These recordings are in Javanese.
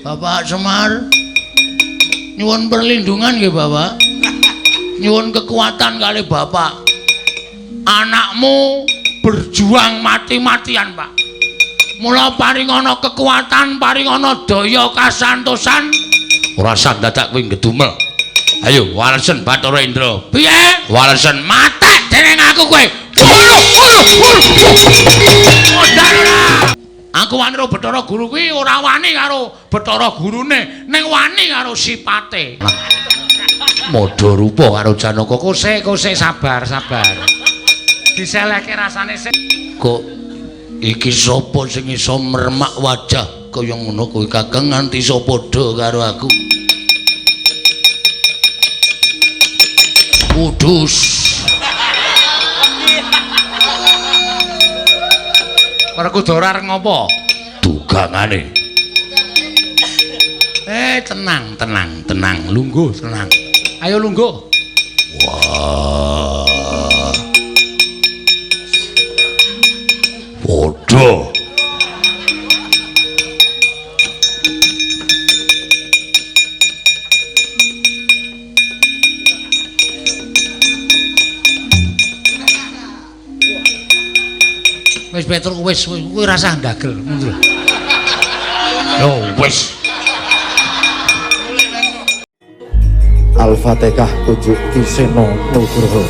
Bapak Semar nyuwun perlindungan nggih Bapak. Nyuwun kekuatan kali Bapak. Anakmu berjuang mati-matian, Pak. Mula paringana kekuatan, paringana daya kasantosan. Ora usah dadak kowe ngedumel. Ayo walesen Bathara Indra. Piye? Walesen matek dening aku kowe. Modar ora. Aku wani karo Bathara Guru kuwi ora wani karo Bathara Gurune, ning wani karo sipate. Madha rupa karo Janaka. Kosek, kosek sabar, sabar. Diselehke rasane sik. Kok iki sapa sing iso mermak wajah kaya ngono kuwi Kakang nganti iso padha karo aku. Kudus. Werkudara arep ngopo? Dugangane. Tenang, tenang, tenang, lungguh, tenang. Ayo lungguh. Wah. Padha. Wis Petruk wis kowe rasah ndagel ngono lho. Yo wis. Al-Fatihah kunjuk Ki Seno Nugroho.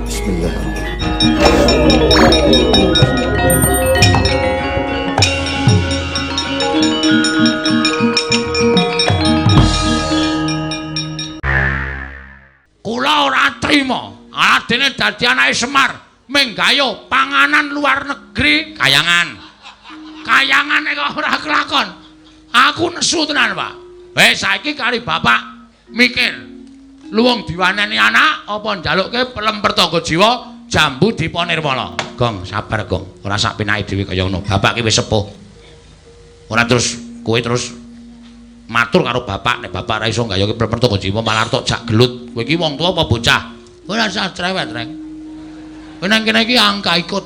Bismillahirrahmanirrahim. Kula ora trima. Aladene dadi anake Semar menggayo panganan luar negeri kayangan. Kayangane kok ora kelakon. Aku nesu tenan, Pak. Wis saiki kari bapak mikir. Luwung diwaneni anak apa njalukke pelem pertangga jiwa jambu dipa nirmala. Gong, sabar, Gong. Ora sak penake dhewe kaya ngono. Bapak ki wis sepuh. Ora terus kowe terus matur karo bapak nek bapak ora iso nggayoke pelem pertangga jiwa malah tok jak gelut. Kowe iki wong tuwa apa bocah? Ora usah cerewet, Reng. Kowe nang kene iki angka ikut.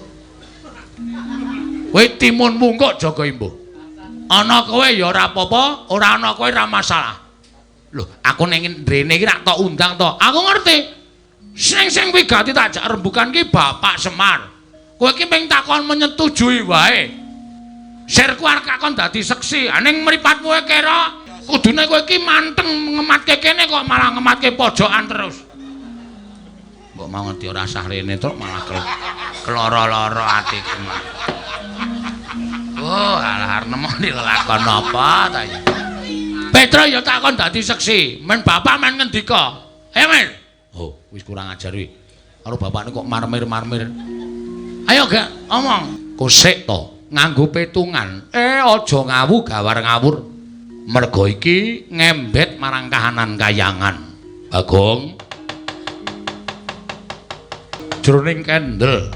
Kowe timun mungkuk jaga imbuh. Ana kowe ya ora apa-apa, ora ana kowe ora masalah. Lho, aku ning ndrene iki rak tok undang to. Aku ngerti. Sing wigati tak jak rembukan ki Bapak Semar. Kowe iki mung takon menyetujui wae. Sirku arep kakon dadi seksi. Ning mripatmu kira kudune kowe iki manteng ngematke kene kok malah ngematke pojokan terus. Mbok mau ngerti ora sah rene truk malah keloro-loro atiku. Oh, alah arep nemoni lelakon apa ta iki. Petro ya takon dadi seksi, men bapak men ngendika. Ayo men. Oh, wis kurang ajar kuwi. Karo bapakne kok marmir-marmir. Ayo gak omong. Kosek to, nganggo petungan. Aja ngawu gawar ngawur. Mergo iki ngembet marang kahanan kayangan. Bagong. Jroning kendel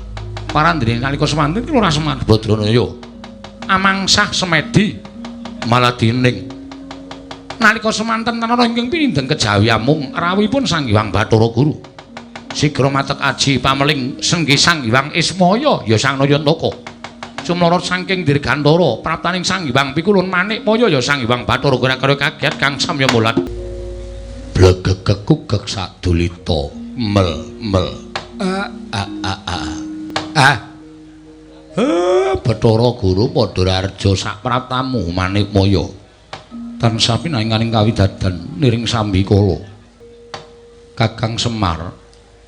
parandene nalika semanten ki ora Semar Badranaya. Amangsah semedi maladining nalika semanten tanara ingkang pinindeng kejawi amung rawuhipun Sang Hyang Bathara Guru. Sigra matek aji pameling senggi Sang Hyang Ismaya ya Sang Nayantaka. Sumlara saking dirgantara praptaning Sang Hyang Pikulun Manikmaya ya Sang Hyang Bathara Guru kaget kang samya mulat. Blegegekugek sadulita mel mel. A a a a. Ah. Bathara Guru padha raharja sak praptamu Manikmaya. Tansah pinanganing kawidadan niring sambikala. Kakang Semar,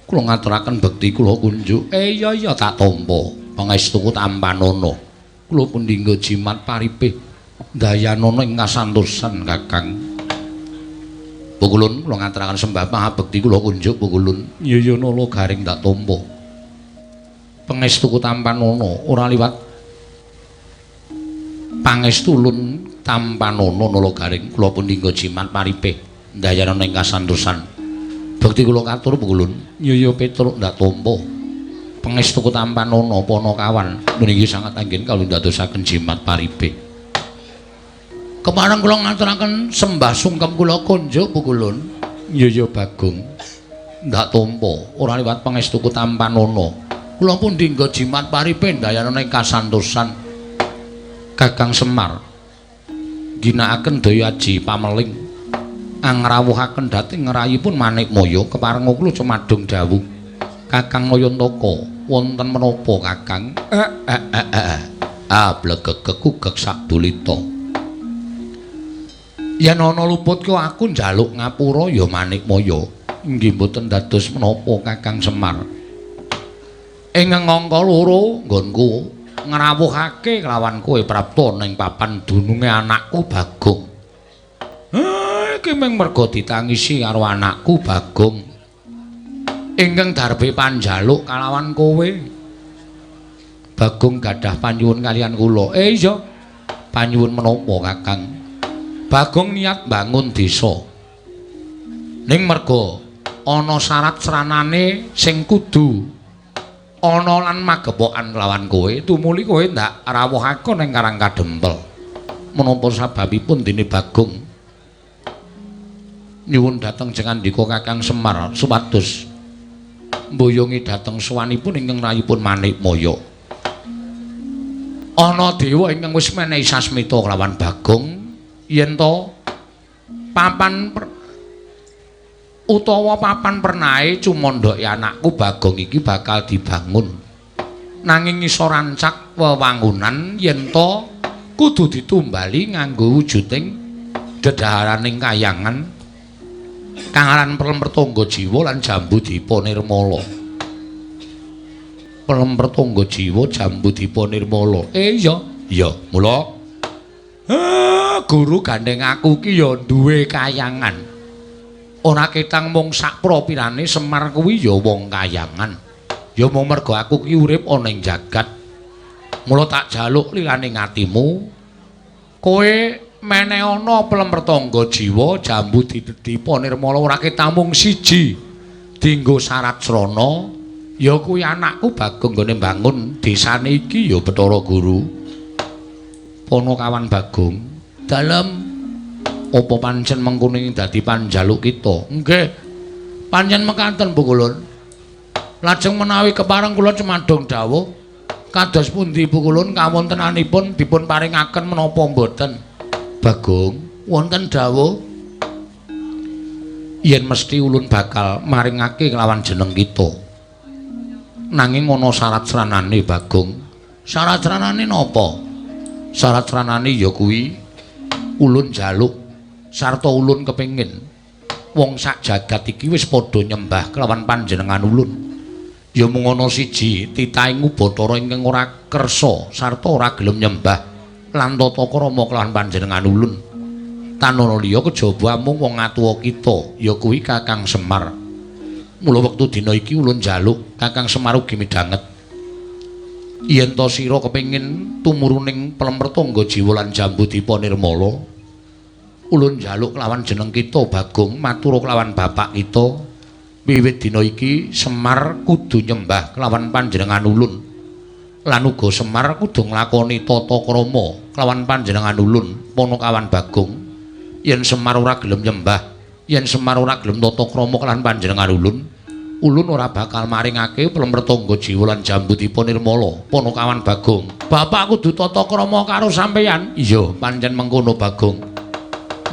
kula ngaturaken bekti kula kunjuk. Iya iya tak tampa. Pangestuku tampanana. Kula pundhingga jimat paripih dayanana ing kasantosan Kakang. Pukulun kula ngaturaken sembah pangabekti kula kunjuk pukulun. Iya iya nala garing tak tampa. Pangestuku tampanana ora liwat pangestulun tampanana nala garing kula pundhingga jimat paripih ndayanana ing kasantosan. Bekti kula katur pukulun. Iya iya Petruk ndak tampa. Pangestuku tampanana panakawan niki sangat anggen kawula ndadosaken jimat paripih. Kepareng kula ngaturaken sembah sungkem kula kunjuk pukulun. Iya iya Bagong. Ndak tampa ora liwat pangestuku tampanana. Kula pundhingga jimat paripih ndayanana ing kasantosan. Kakang Semar. Ginakaken daya aji pameling angrawuhaken dhateng ngrayipun Manikmaya keparenga kula cumadung dawuh. Kakang Nayantaka, wonten menapa Kakang? Blegegeg ugeg sadulita. Yen ana luput ku aku njaluk ngapura ya Manikmaya. Inggih mboten dados menapa Kakang Semar. Ing angka loro nggonku ngrawuhake kelawan kowe prapta ning papan dununge anakku Bagong. Iki mung merga ditangisi karo anakku Bagong. Ingkang darbe panjaluk kalawan kowe. Bagong gadah panyuwun kaliyan kula. Iya. Panyuwun menapa Kakang? Bagong niat bangun desa. Ning merga ana syarat sranane sing kudu ana lan magepokan kelawan kowe, tumuli kowe ndak rawuhake ning Karang Kadempel. Menapa sababipun dene Bagong nyuwun dhateng jengandika Kakang Semar supados mboyongi dhateng sowanipun ingkang rayipun Manikmaya. Ana dewa ingkang wis menehi sasmita kelawan Bagong yen to papan utawa papan pernahe cumandhake anakku Bagong iki bakal dibangun. Nanging iso rancak wewangunan yen to kudu ditumbali nganggo wujuding dedhaharaning kayangan kang aran Pelem Pertangga Jiwa lan Jambu Dipa Nirmala. Pelem Pertangga Jiwa Jambu Dipa Nirmala. Iya, iya, mula guru gandeng aku ki ya duwe kayangan. Ora ketang mung sak propirane Semar kuwi ya wong kayangan. Ya mung merga aku ki urip ana ing jagat. Mula tak jaluk lilane atimu. Kowe meneh ana Pelem Pertangga Jiwa Jambu Dipa Nirmala ora ketang mung siji. Dinggo syarat srana ya kuwi anakku Bagong nggone mbangun desane iki ya Bathara Guru. Ponokawan Bagong, dalem apa pancen mengkono ing dadi panjaluk kita? Nggih. Pancen mekaten Pukulun. Lajeng menawi kepareng kula cumadung dawuh kados pundi Pukulun kawontenanipun dipun paringaken menapa mboten? Bagong, wonten dawuh yen mesti ulun bakal maringake kelawan jeneng kita. Nanging ana syarat sranane Bagong. Syarat sranane napa? Syarat sranane ya kuwi ulun jaluk sarta ulun kepengin wong sak jagat iki wis padha nyembah kelawan panjenengan ulun. Ya mung ana siji titahing Bathara ingkang ora kersa sarta ora gelem nyembah lan tata krama kelawan panjenengan ulun. Tanana liya kejaba amung wong atuwa kita ya kuwi Kakang Semar. Mula wektu dina iki ulun njaluk Kakang Semar ugi midhanget yen ta sira kepengin tumuruning Pelem Pertangga Jiwa lan Jambu Dipa Nirmala, ulun njaluk kelawan jeneng kita Bagong matur kelawan bapak kita wiwit dina iki Semar kudu nyembah kelawan panjenengan ulun lan uga Semar kudu nglakoni tata krama kelawan panjenengan ulun. Ponokawan Bagong, yen Semar ora gelem nyembah, yen Semar ora gelem tata krama kelawan panjenengan ulun, ulun ora bakal maringake Pelem Pertangga Jiwa lan Jambu Dipa Nirmala. Ponokawan Bagong, bapak kudu tata krama karo sampeyan. Iya, pancen mengkono Bagong.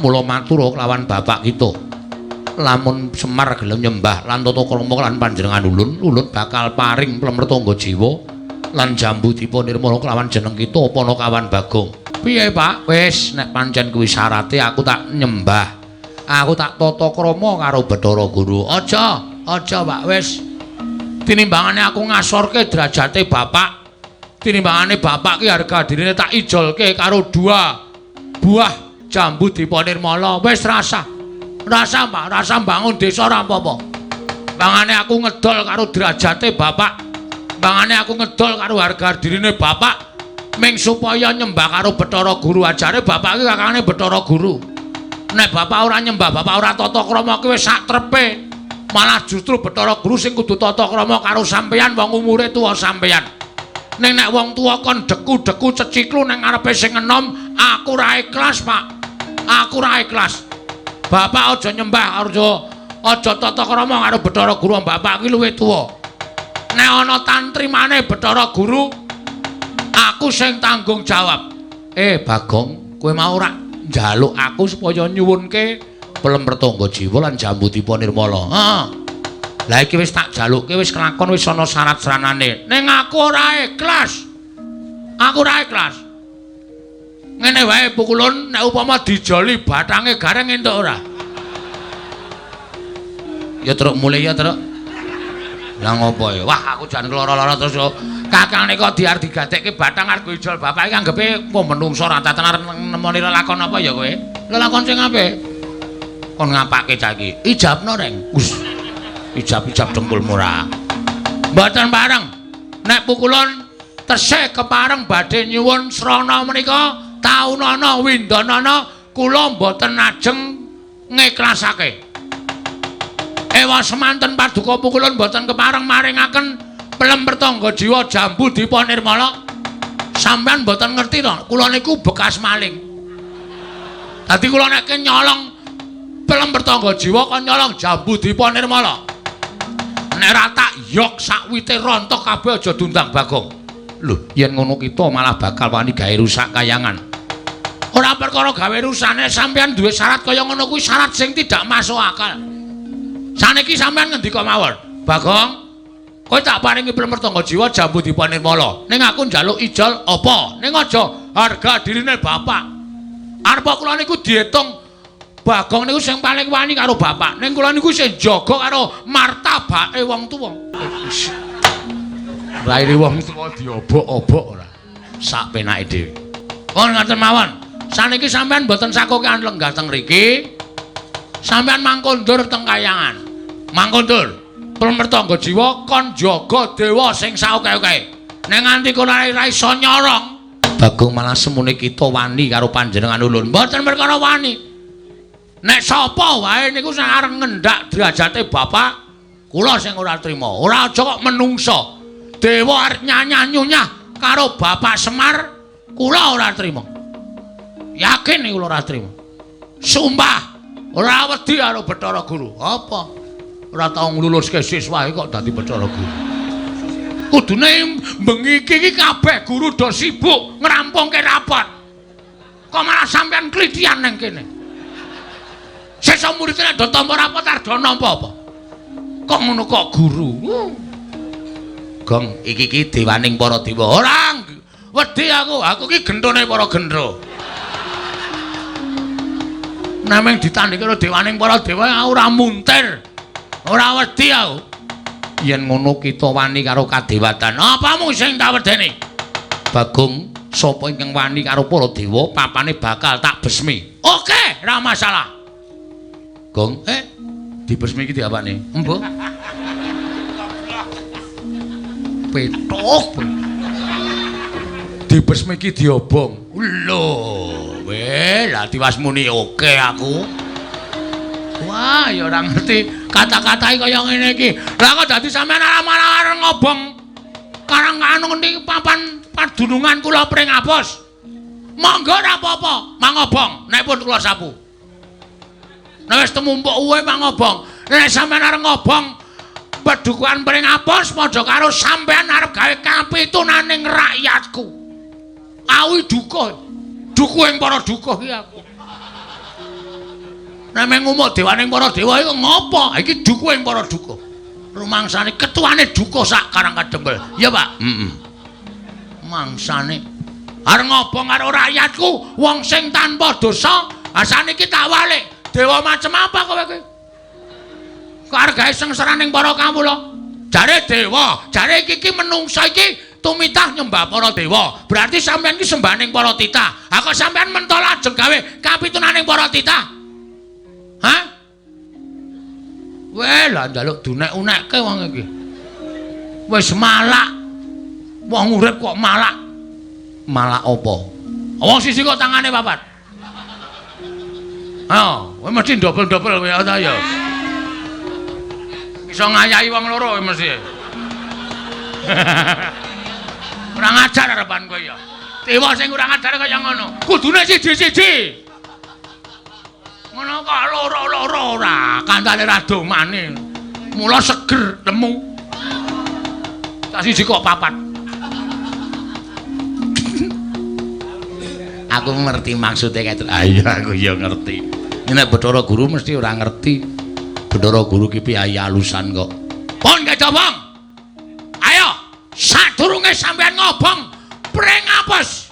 Mula matur kelawan bapak kita, lamun Semar gelem nyembah lan tata krama lan panjenengan ulun, ulun bakal paring Pelem Pertangga Jiwa lan Jambu Dipa Nirmala kelawan jeneng kita. Ponokawan Bagong, piye Pak? Wis nek pancen kuwi syarate aku tak nyembah, aku tak tata krama karo Bathara Guru. Aja, aja Pak, wis tinimbangane aku ngasorke derajate bapak, tinimbangane bapak ki harga dirine tak ijolke karo dua buah Jambu Dipa Nirmala. Wis rasa, rasa Pak, rasa bangun desa ora apa-apa. Bangane aku ngedol karo derajate bapak, bangane aku ngedol karo harga dirine bapak, ming supaya nyembah karo Bathara Guru. Ajare bapak ki kakangane Bathara Guru. Nek bapak ora nyembah, bapak ora tata krama ki wis sak trepe. Malah justru Bathara Guru sing kudu tata krama karo sampeyan wong umure tuwa sampeyan. Ning nek wong tuwa kon deku-deku ceciklu nang ngarepe sing enom, aku ora ikhlas Pak. Aku ora ikhlas. Bapak aja nyembah, aja tata krama karo Bathara Guru, bapak ki luwih tuwa. Nek ana tantrimane Bathara Guru, aku sing tanggung jawab. Bagong, kowe mau ora njaluk aku supaya nyuwunke pelem Pertangga Jiwa lan Jambu Dipa Nirmala. Heeh. Lah iki wis tak jalukke wis kelakon wis ana syarat-saranane. Ning aku ora ikhlas. Aku ora ikhlas. Ngene wae Pukulun nek upama dijoli bathange Gareng entuk ora? Ya truk mulih ya truk. Lah ngopo ya? Wah aku jan lara-lara terus yo. Kakang nika diar digadekke bathang arep ijol bapak iki anggepe apa menungso ora tenan nemoni lelakon apa ya kowe? Lelakon sing apik. Kon ngapake cah iki? Ijabno Reng. Us. Ijab-ijab dengkulmu ora. Mboten pareng. Nek Pukulun tesih kepareng badhe nyuwun srana menika taunana windanana kula mboten ajeng ngiklasake. Ewa semanten paduka Pukulun mboten kepareng maringaken pelem Pertangga Jiwa Jambu Dipa Nirmala. Sampeyan mboten ngerti to, kula niku bekas maling. Dadi kula nek nyolong pelem Pertangga Jiwa kon nyolong Jambu Dipa Nirmala. Nek ora tak yok sakwite rontok kabeh aja diundang Bagong. Lho, yen ngono kita malah bakal wani gawe rusak kayangan. Ora perkara gawe rusane sampeyan duwe syarat kaya ngono kuwi syarat sing tidak masuk akal. Saniki sampeyan ngendika mawon, Bagong, kowe tak paringi pelem Pertangga Jiwa Jambu Dipa Nirmala. Ning aku njaluk ijol apa? Ning aja harga dirine bapak. Arep kula niku diitung Bagong niku sing paling wani karo bapak. Ning kula niku sing jaga karo martabake wong tuwa. Raine wong tuwa diobok-obok ora. Sak penake dhewe. Pun ngoten mawon. Saniki sampeyan mboten sakokean lenggah teng mriki. Sampeyan mangkondur teng kayangan. Mangkondur. Pelem Pertangga Jiwa kon jaga dewa sing saoke-oke. Nek nganti kono ora iso nyorong, Bagong malah semune kita wani karo panjenengan ulun. Mboten perkara wani. Nek sapa wae niku sing arep ngendak derajate bapak, kula sing ora trima. Ora aja kok menungsa. Dewa arep nyanyah-nyunyah karo Bapak Semar, kula ora trima. Yakin kula ora trima. Sumpah, ora wedi karo Bathara Guru. Apa? Ora tau ngluluske siswae kok dadi Bathara Guru. Kudune bengi iki kabeh guru do sibuk ngrampungke rapat. Kok malah sampean klithian nang kene. Sesuk murid nek do tampa rapat arep do nampa apa? Kok ngono kok guru? Gong, iki iki dewaning para dewa. Ora wedi aku, aku iki genthone para gendro. Nameng ditandhingi karo dewaning para dewa aku ora muntir. Ora wedi aku. Yen ngono kita wani karo kadewatan. Apamu sing tak wedeni? Bagong, sapa ingkang wani karo para dewa, papane bakal tak besmi. Oke, ora masalah. Gong, dibesmi iki diapane? Embuh. Petuk. Dibesmi iki diobong. Lho, weh, lah tiwas muni oke aku. Wah, ya ora ngerti kata-katae kaya ngene iki. Lah kok dadi sampean malah ngobong karang anu ngendi papan padunungan kula Pringapus. Monggo ora apa-apa, mangobong nek pun kula sapu. Nek wis temumpuk uwe mangobong. Nek sampean arep ngobong pedukuhan Pringapus padha karo sampean arep gawe kapitunaning rakyatku. Awi duka. Dukuhing para duka iki aku. Nek ngumuk dewaning para dewa iku ngopo? Iki dukuhing para duka. Rumangsane ketuane duka sak Karang Kadempel. Ya, Pak. Heeh. Mangsane arep ngobong karo rakyatku, wong sing tanpa dosa, saniki tak walik. Dewa macem apa kowe iki? Kok arep gawe sengsaraning para kawula? Jare dewa, jare iki iki menungsa iki tumitah nyembah para dewa. Berarti sampean iki sembahaning para titah. Ha kok sampean mentol ajeng gawe kapitunaning para titah? Hah? Weh, lah njaluk dunek-unekke wong iki. Wis malak. Wong urip kok malak. Malak apa? Wong siji kok tangane papat. Oh, kowe mesti dobel-dobel kowe ta ya. Iso ngayahi wong loro kowe mesti. Kurang ajar arepan kowe ya. Dewa sing kurang ajar kaya ngono. Kudune siji-siji. Ngono kok loro-loro ora, kandhane ra domane. Mula seger lemu. Tak siji kok papat. Aku ngerti maksude kae. Ah iya aku ya ngerti. Nek Bathara Guru mesti ora ngerti. Bathara Guru ki piyayi alusan kok. Pun kejobong. Ayo, sadurunge sampean ngobong pring apes.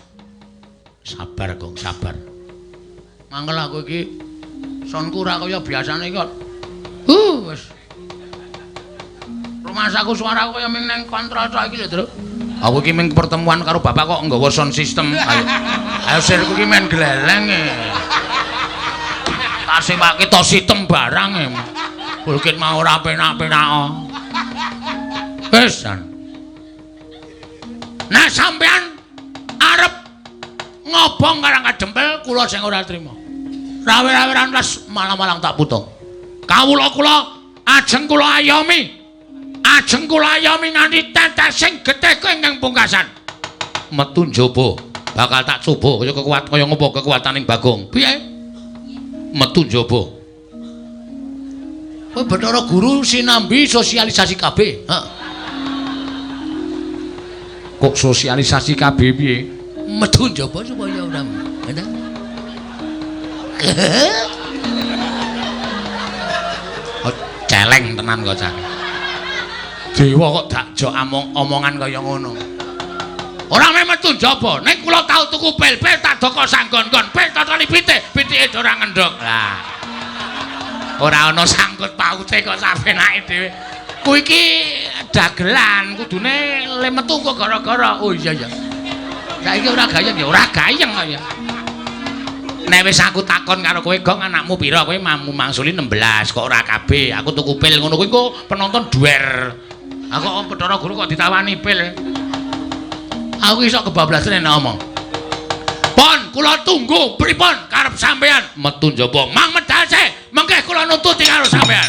Sabar, Gong, sabar. Mangkel aku iki sonku ora kaya biasane kok. Wis. Rumasaku suaraku kaya ming nang kontrol tok iki lho, Truk. Aku iki ming pertemuan karo bapak kok nggawa sound system. Ayo. Ayo sirku iki men gleleng e. Tak sewake to sitem barang e. Bukit mau ora penak-penak. Wis. Nah sampean arep ngobong karang kadempel kula sing ora trima. Rawe-raweran les malang-malang tak putung. Kawula kula ajeng kula ayomi. Ajeng kula ayomi nganti tetesing getih ingkang pungkasan. Metu njaba bakal tak coba kaya kekuat kaya ngopo kekuataning Bagong. Piye? Metu njaba. Kowe Bathara Guru sinambi sosialisasi KB. Heeh. Kok sosialisasi KB piye? Metu njaba supaya ora. Oh, celeng tenan kok cah. Dewa kok dakjok omongan kaya ngono. Ora meh metu njaba, nek kula tau tuku pil-pil tak doko sanggon-gon, pil totoli pitik, pitike ora ngendhog. Lah. Ora ana sangkut paute kok sapenake dhewe. Kuwi iki dagelan, kudune le metu kok gara-gara. Oh iya iya. Saiki ora gayeng ya, ora gayeng kok ya. Nek wis aku takon karo kowe, Gong, anakmu pira? Kowe mamu mangsuli 16 kok ora kabeh. Aku tuku pil ngono kuwi kok penonton duwer. Aku kok Bathara Guru kok ditawani pil. Aku iso kebablasan nek ngomong. Pon, kula tunggu pripun karep sampean metu njaba. Mang medal sih, mengke kula nututi karo sampean.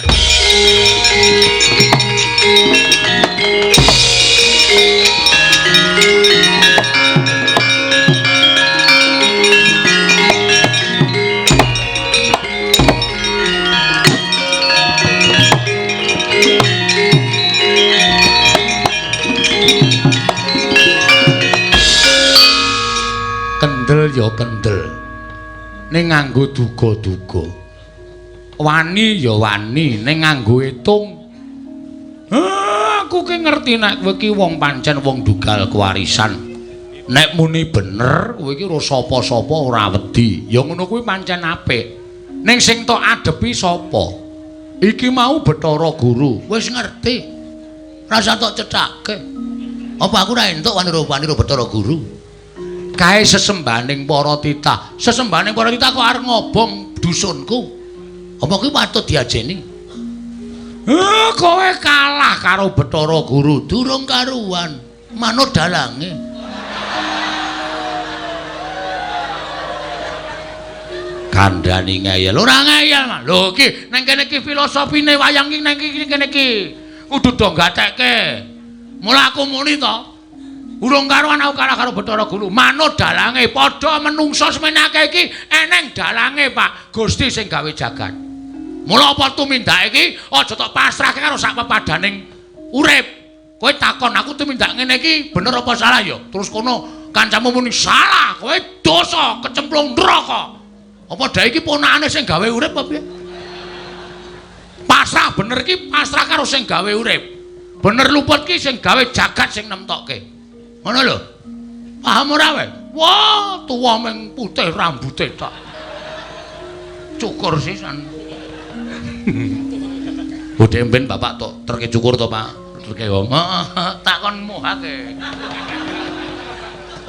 Kendel ya kendel, ning nganggo duga-duga. Wani ya wani, ning nganggo etung. Aku ki ngerti nek kowe ki wong pancen wong dugal kewarisan. Nek muni bener, kowe ki ora sapa-sapa ora wedi. Ya ngono kuwi pancen apik. Ning sing tok adepi sapa? Iki mau Bathara Guru. Wis ngerti. Rasa tok cethake. Apa aku ora entuk wani-wani Bathara Guru? Kae sesembahaning para titah. Sesembahaning para titah kok arep ngobong dusunku. Apa kuwi patut diajeni? Kowe kalah karo Bathara Guru, durung karuan. Manut dalange. Kandhani ngeyel. Ora ngeyel, Mas. Lho iki nang kene iki filosofine wayang iki nang kene iki. Kudu do gatekke. Mula aku muni to. Urung karuan aku kalah karo Bathara Guru. Manut dalange, padha menungsa semenake iki eneng dalange, Pak. Gusti sing gawe jagat. Mula apa tumindake iki aja tok pasrahke karo sak pepadaning urip. Kowe takon aku tumindak ngene iki bener apa salah ya? Terus kono kancamu muni salah, kowe dosa kecemplung neraka. Apa dae iki ponakane sing gawe urip apa piye? Pasrah bener iki pasrah karo sing gawe urip. Bener luput ki sing gawe jagat sing nemtokke. Ngono lho. Paham ora kowe? Wah, tuwa ming putih rambute tok. Cukur sisan. Budhe mben bapak tok terke cukur to, Pak. Terke wong. Heeh, tak kon muhake.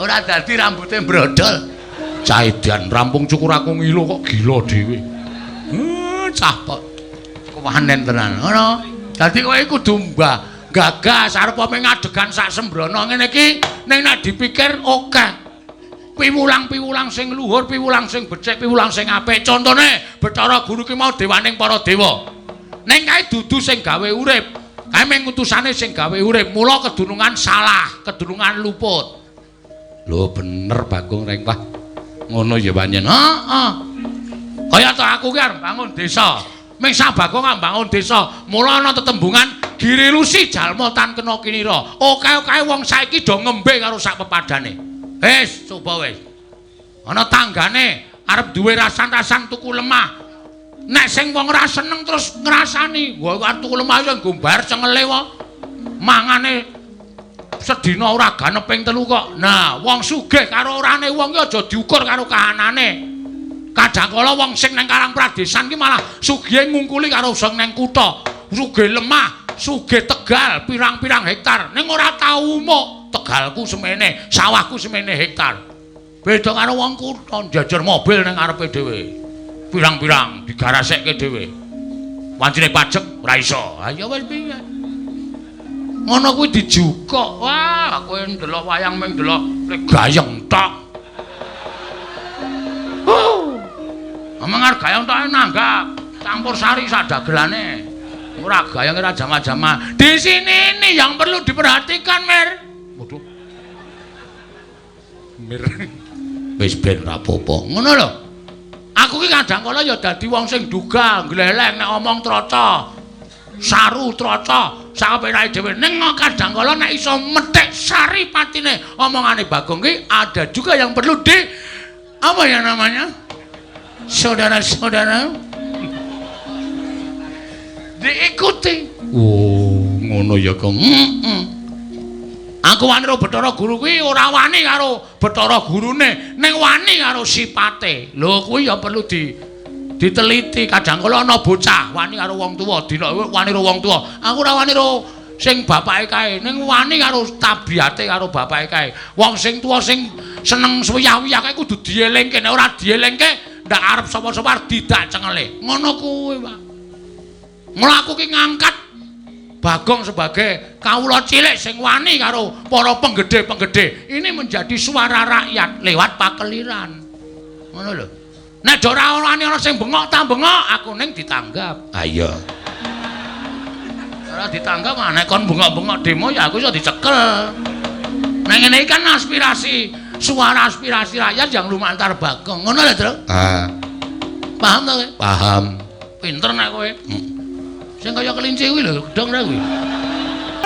Ora dadi rambute brodol. Cah edan rampung cukur aku ngilo kok gila dhewe. Cah kok kewanen tenan. Ngono. Dadi kowe kudu mbah gagas arep mung ngadegan sak sembrono ngene iki ning nek dipikir akeh. Piwulang-piwulang sing luhur, piwulang sing becik, piwulang sing apik. Contone Bathara Guru ki mau dewaning para dewa. Ning kae dudu sing gawe urip. Kae mung utusane sing gawe urip. Mula kedunungan salah, kedunungan luput. Lho bener Bagong Rengkah. Ngono ya pancen. Heeh. Kaya to aku ki arep bangun desa. Ming sak Bagong bangun desa. Mula ana tetembungan Giri Lusi jalma tan kena kinira. Oke-oke wong saiki do ngembe karo sak pepadane. Wis, coba wis. Ana tanggane arep duwe rasan-rasan tuku lemah. Nek sing wong ora seneng terus ngrasani, wah arep tuku lemah ya nggo mbayar cengele wae. Mangane sedina ora ganep ping 3 kok. Nah, wong sugih karo orane wong ki aja diukur karo kahanane. Kadang kala wong sing nang Karang Pradesan ki malah sugihe ngungkuli karo sing nang kutha. Sugih lemah, sugih tegal pirang-pirang hektar. Ning ora tau umuk, tegalku semene, sawahku semene hektar. Beda karo wong kutha njajar mobil nang ngarepe dhewe. Pirang-pirang digarasekke dhewe. Wancine pajek ora iso. Ha ya wis piye. Ngono kuwi dijukuk. Wah, kowe ndelok wayang mung ndelok gayeng tok. Omong arep gayeng tok nanggap campur sari sadagelane. Ora gayeng ora jama-jama. Di sini ini yang perlu diperhatikan, Mir. Waduh. Mir. Wis ben ora apa-apa. Ngono lho. Aku ki kadang kala ya dadi wong sing duga, gleleng nek omong troco. Saru troco, sakapenake dhewe. Ning kadang kala nek iso methik sari patine omongane Bagong ki ada juga yang perlu di apa ya namanya? Saudara-saudara diikuti. Oh, ngono ya, Kang. Heeh. Aku wani karo Bathara Guru kuwi ora wani karo Bathara Gurune, ning wani karo sipate. Lho kuwi ya perlu diteliti. Kadang kala ana bocah wani karo wong tuwa, dina wani karo wong tuwa. Aku ora wani karo sing bapake kae, ning wani karo tabiate karo bapake kae. Wong sing tuwa sing seneng suwiyah-wiyah kae kudu dielingke, nek ora dielingke ndak arep sapa-sapa arep didak cengele. Ngono kuwi, Pak. Mula aku ki ngangkat Bagong sebagai kawula cilik sing wani karo para penggede-penggede. Ini menjadi suara rakyat lewat pakeliran. Ngono lho. Nek ora wani ana sing bengok ta bengok, aku ning ditanggap. Ha iya. Ora ditanggap nek kon bengok-bengok demo ya aku iso dicekel. Nek ngene iki kan aspirasi, suara aspirasi rakyat yang lumantar Bagong. Ngono lho, Tru. Ah. Paham ta kowe? Paham. Pinter nek kowe. Sing kaya kelinci kuwi lho, gedhong ra kuwi.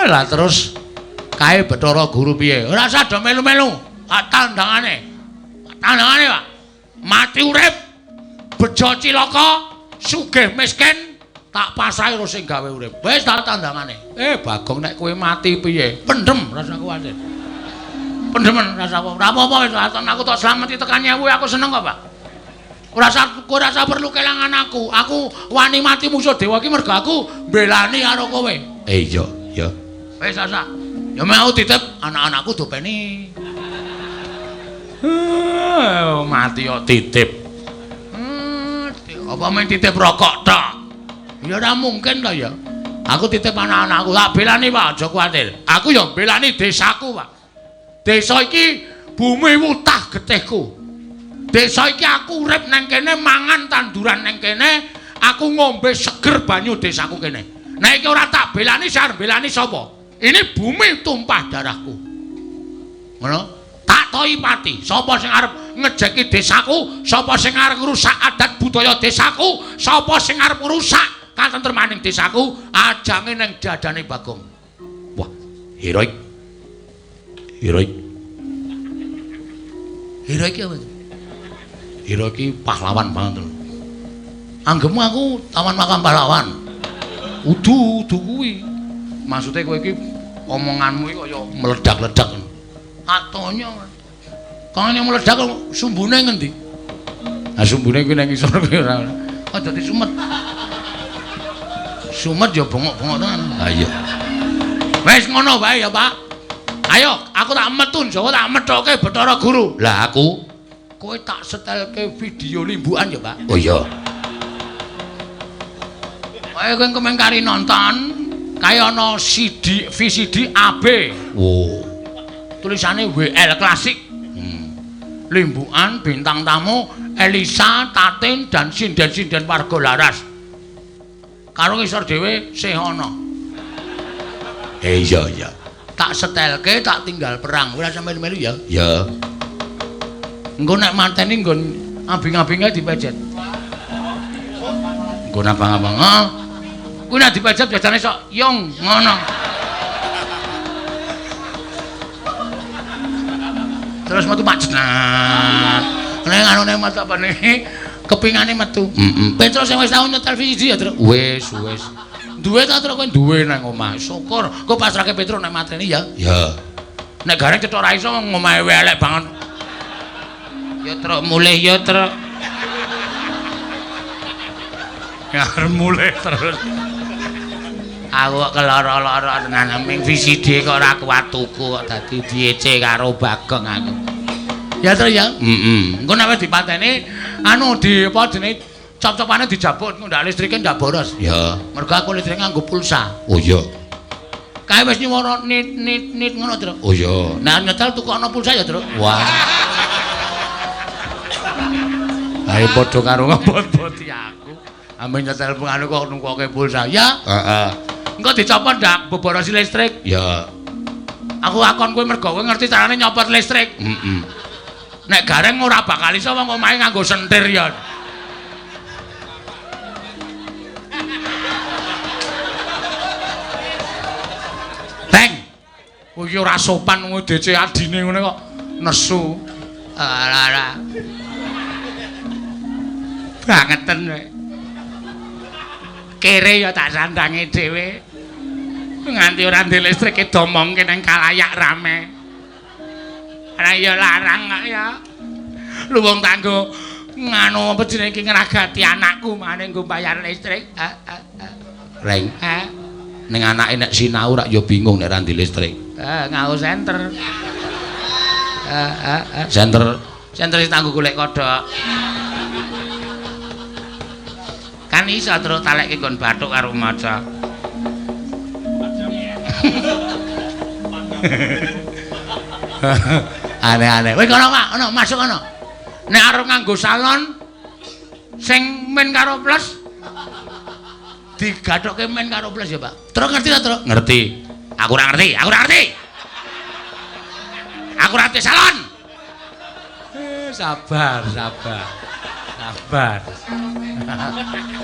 Lah terus kae Bathara Guru piye? Ora usah do melu-melu. Tak tandangane. Tandangane, Pak. Mati urip, bejo cilaka, sugih miskin, tak pasrahi karo sing gawe urip. Wis tak tandangane. Bagong nek kowe mati piye? Pendem rasa kuwatir. Pendemen rasa apa? Ora apa-apa wis aku tok slameti tekan nyewu aku seneng kok, Pak. Ora usah perlu kelangan aku. Aku wani mati musuh dewa iki mergo aku mbelani karo kowe. Iya, iya. Wis asa. Ya mau titip anak-anakku dopeni. Mati kok titip. Apa main titip rokok tok? Ya ora mungkin to ya. Aku titip anak-anakku, tak belani Pak, aja kuwatir. Aku ya belani desaku, Pak. Desa iki bumi wutah getihku. Desa iki aku urip nang kene, mangan tanduran nang kene, aku ngombe seger banyu desaku kene. Nek iki ora tak belani, sing arep belani sapa? Ini bumi tumpah darahku. Ngono? Tak toi pati. Sapa sing arep ngejeki desaku, sapa sing arep ngrusak adat budaya desaku, sapa sing arep ngrusak katentremaning desaku, ajange nang dadane Bagong. Wah, heroik. Heroik. Heroik apa? Hero iki pahlawan banget lho. Anggemu aku taman makam pahlawan. Udu, udu kuwi. Maksude kowe iki omonganmu iki kaya meledak-ledak. Atonya. Kang ngene meledak sumbune ngendi? Nah sumbune kuwi nang ngisor kuwi ora. Kok dadi sumet. Sumet ya bengok-bengok tenan. Ha iya. Wis ngono wae ya, Pak. Ayo, aku tak metu Jawa tak methoke Bathara Guru. Lah aku kowe tak setelke video limbukan ya, Pak. Oh iya. Kowe kowe kemeng kari nonton kae ana CD VCD AB. Wow. Tulisane WL Klasik. Limbukan bintang tamu Elisa, Tatin dan sinden-sinden warga Laras. Karo ngisor dhewe sih ana. Iya iya. Tak setelke tak tinggal perang. Ora sampe melu ya. Ya. Engko nek mateni nggon abing-abinge dipejet. Nggon abang-abang. Heeh. Kuwi nek dipejet biasane sok yong ngono. Terus metu mak jenat. Nek anune metu apa nih? Kepingane metu. Heeh. Petro sing wis tau nyetel VCD ya, Tru. Wis, wis. Duwe ta, Tru, kowe duwe nang omah. Syukur. Kok pasrahke Petro nek mateni ya? Ya. Nek gareng cethok ra iso ngomahe elek banget. Ya, Truk, mulih ya, Truk. Ya mulih terus. Aku kok keloro-loro tenan ming VCD kok ora kuat tuku kok dadi diece karo Bagong aku. Ya Tru ya. Heeh. Engko nek wis dipateni anu di apa jenenge cop-copane dijabut engko ndak listrike ndak boros. Ya. Mergo aku listrik nganggo pulsa. Oh iya. Kae wis nyuwara nit nit nit ngono, Tru. Oh iya. Nek nyetel tukokno pulsa ya, Tru. Wah. Ae padha karo ngebot-boti aku. Amben nyetel anu kok nungkoke pulsa. Ya. Heeh. Engko dicopot ndak boborosi listrik? Ya. Aku akon kowe mergo kowe ngerti carane nyopot listrik. Heeh. Nek gareng ora bakal iso wong omahe nganggo sentir ya. Teng. Kowe iki ora sopan wong DC adine ngene kok nesu. Ora ora. Bangeten kowe. Kere ya tak sandange dhewe. Nganti ora ndek listrik domongke nang kalayak rame. Ora ya larang kok ya. Lu wong tanggo nganu apa jenenge iki ngragati anakku mane nggo bayar listrik. Reng. Ning anake nek sinau rak ya bingung nek ora ndek listrik. Nganggo senter. Senter, senter sing tanggo golek kodhok. Kan iso terus talekke nggon bathuk karo maca. Aneh-aneh. Wis kono, Pak, ono masuk kono. Nek arep nganggo salon sing min karo plus digathokke min karo plus ya, Pak. Terus ngerti ta, Truk? Ngerti. Aku ora ngerti, aku ora ngerti. Aku ora ngerti salon. Sabar, sabar. Sabar.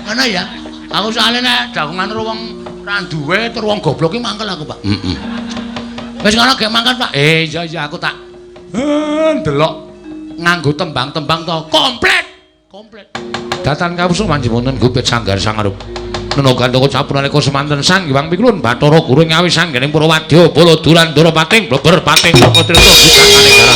Ngono ya. Aku soalnya nek dagongan karo wong ra duwe terus wong goblok iki mangkel aku, Pak. Heeh. Wis ngono gek mangkat, Pak. Iya iya aku tak ndelok nganggo tembang-tembang to. Komplit. Komplit. Datan kawusul manjing wonten gupit sanggar sangarup. Nena gandaka sapunalika semanten Sang Hyang Pikulun Bathara Guru ing awis sanggening Purwadya Bala Durandara pating bleber pating saka trita bujang anegara.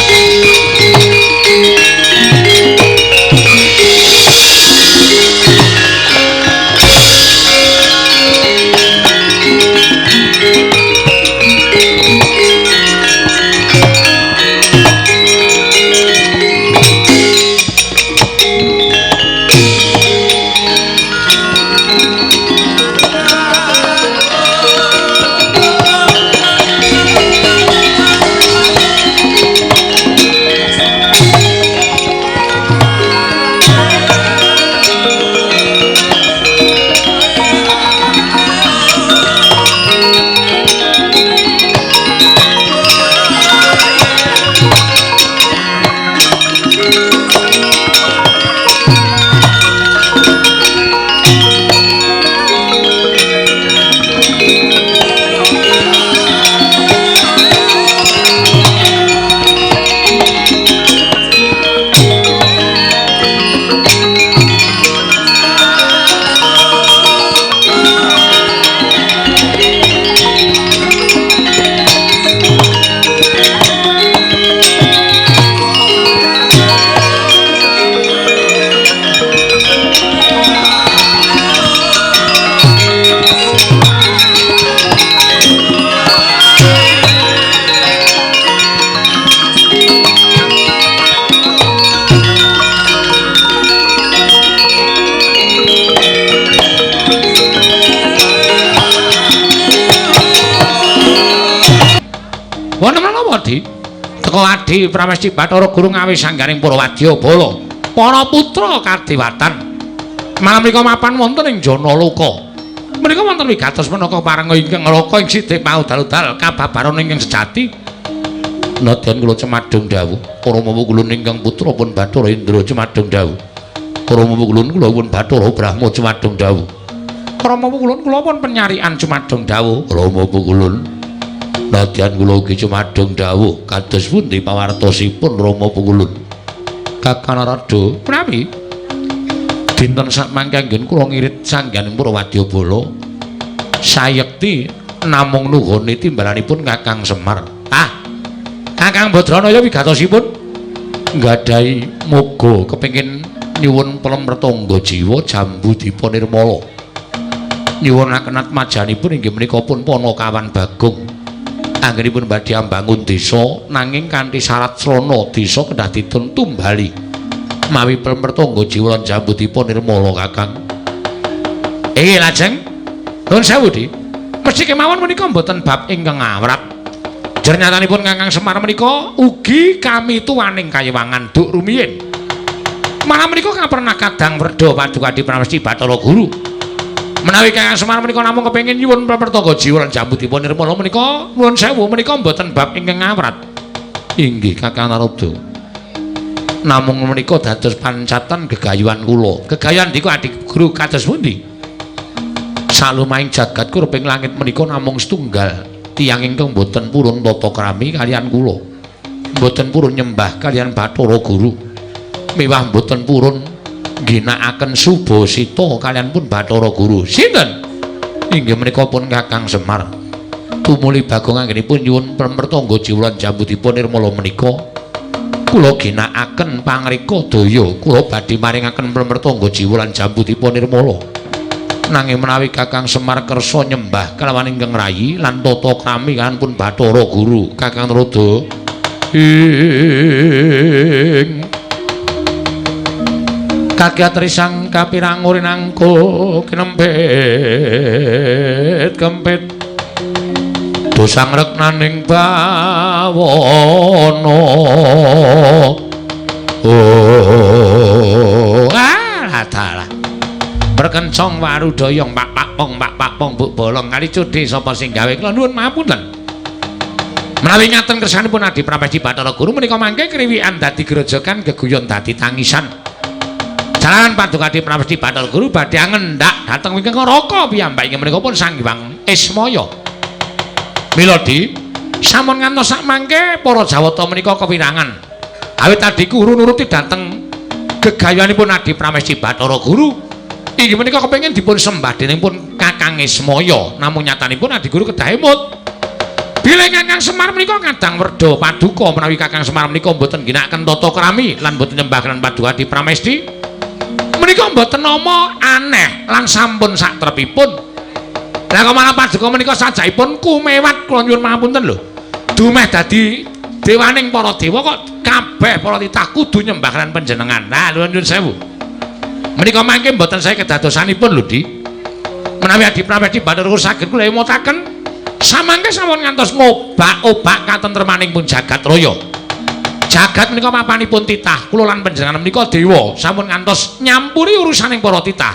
Teko Adi Pramesti Bathara Guru ngawis sanggaring Purwadya Bala para putra kadewatan malam menika mapan wonten ing Janaloka. Menika wonten wigatos menaka parenga ingkang ngraka ing sidhe paudal-udal kababaran ingkang sejati. Nadyan kula cemadung dawuh para mawa kula ingkang putra pun Bathara Indra cemadung dawuh. Para mawa kula pun Bathara Brahma cemadung dawuh. Para mawa kula pun penyarian cemadung dawuh. Para mawa kula nadyan kula ugi cumadung dawuh kados pundi pawartosipun Rama Pukulun. Kakang Narada, menawi dinten sakmangke anggen kula ngirit sangganing para wadyabala sayekti namung nuhoni timbalanipun Kakang Semar. Ah, Kakang Badranaya wigatosipun nggadahi moga kepengin nyuwun pelem retangga jiwa jambu dipa nirmala. Nyuwunaken atmajanipun inggih menika pun Panakawan Bagong. Anggenipun badhe ambangun desa nanging kanthi syarat srana desa kedah dipun tumbali. Mawi pelem retangga jiwa lan jambu dipa nirmala Kakang. Inggih lajeng nuwun sewu Dik. Mesti kemawon menika mboten bab ingkang awrat. Jernyatanipun Kakang Semar menika ugi kami tuwaning kayiwangan duk rumiyin. Malah menika kapernah kadang werda Paduka Adi Pramesti Bathara Guru. Menawi Kakang Semar menika namung kepengin nyuwun prapertangga jiwa lan jambu dipun nirmala menika nuwun sewu menika mboten bab ingkang awrat. Inggih Kakang Narada. Namung menika dados pancatan gegayuhan kula. Gegayuhan niku Adi Guru kados pundi? Salumahing jagat kureping langit menika namung setunggal tiyang ingkang mboten purun tata krami kaliyan kula. Mboten purun nyembah kaliyan Bathara Guru. Miwah mboten purun ngginakaken subasita kaliyan pun Bathara Guru. Sinten? Inggih menika pun Kakang Semar. Tumuli Bagong anggenipun nyuwun pramertangga jiwa lan jambu dipun nirmala menika kula ginakaken pangreka daya kula badhe maringaken pramertangga jiwa lan jambu dipun nirmala. Nanging menawi Kakang Semar kersa nyembah kalawan ingkang rayi lan tata krami kaliyan pun Bathara Guru, Kakang Narada ing kagiat risang kapirangur nangko kinempit kempit dosang reknaning bawana. Oh ah dalah berkencong warudayong pak pak pong pak pak pong buk bolong kali cudhe sapa sing gawe. Kula nuwun mapunten menawi ngaten kersanipun Adi Pramesti Bathara Guru menika mangke kriwikan dadi grojogan geguyon dadi tangisan. Jalaran Paduka Adi Pramesti Bathara Guru badhe ngendak dhateng wingking neraka piyambak inggih menika pun Sang Hyang Ismaya. Mila Di sampun ngantos sakmangke para Jawata menika kewirangan. Awit Adi Guru nuruti dhateng gegayuhanipun Adi Pramesti Bathara Guru inggih menika kepengin dipun sembah dening pun Kakang Ismaya. Namung nyatanipun Adi Guru kedah emut. Bilih Kakang Semar menika kadang werda paduka menawi Kakang Semar menika mboten ngginakaken tata krami lan mboten nyembah lan Paduka Adi Pramesti menika mboten nama aneh lan sampun satrepipun. Lah kok malah paduka menika sajakipun kumewat kula nyuwun pangapunten lho. Dumeh dadi dewaning para dewa kok kabeh para titah kudu nyembah lan panjenengan. Nah, nyuwun sewu. Menika mangke mboten sae kedadosanipun lho, Di. Menawi Adi Pramesti Bathara Guru saged kula emutaken samangke sampun ngantos ngobak-obak katentremaning pun jagat raya. Jagat menika papanipun titah, kula lan panjenengan menika dewa sampun ngantos nyampuri urusaning para titah.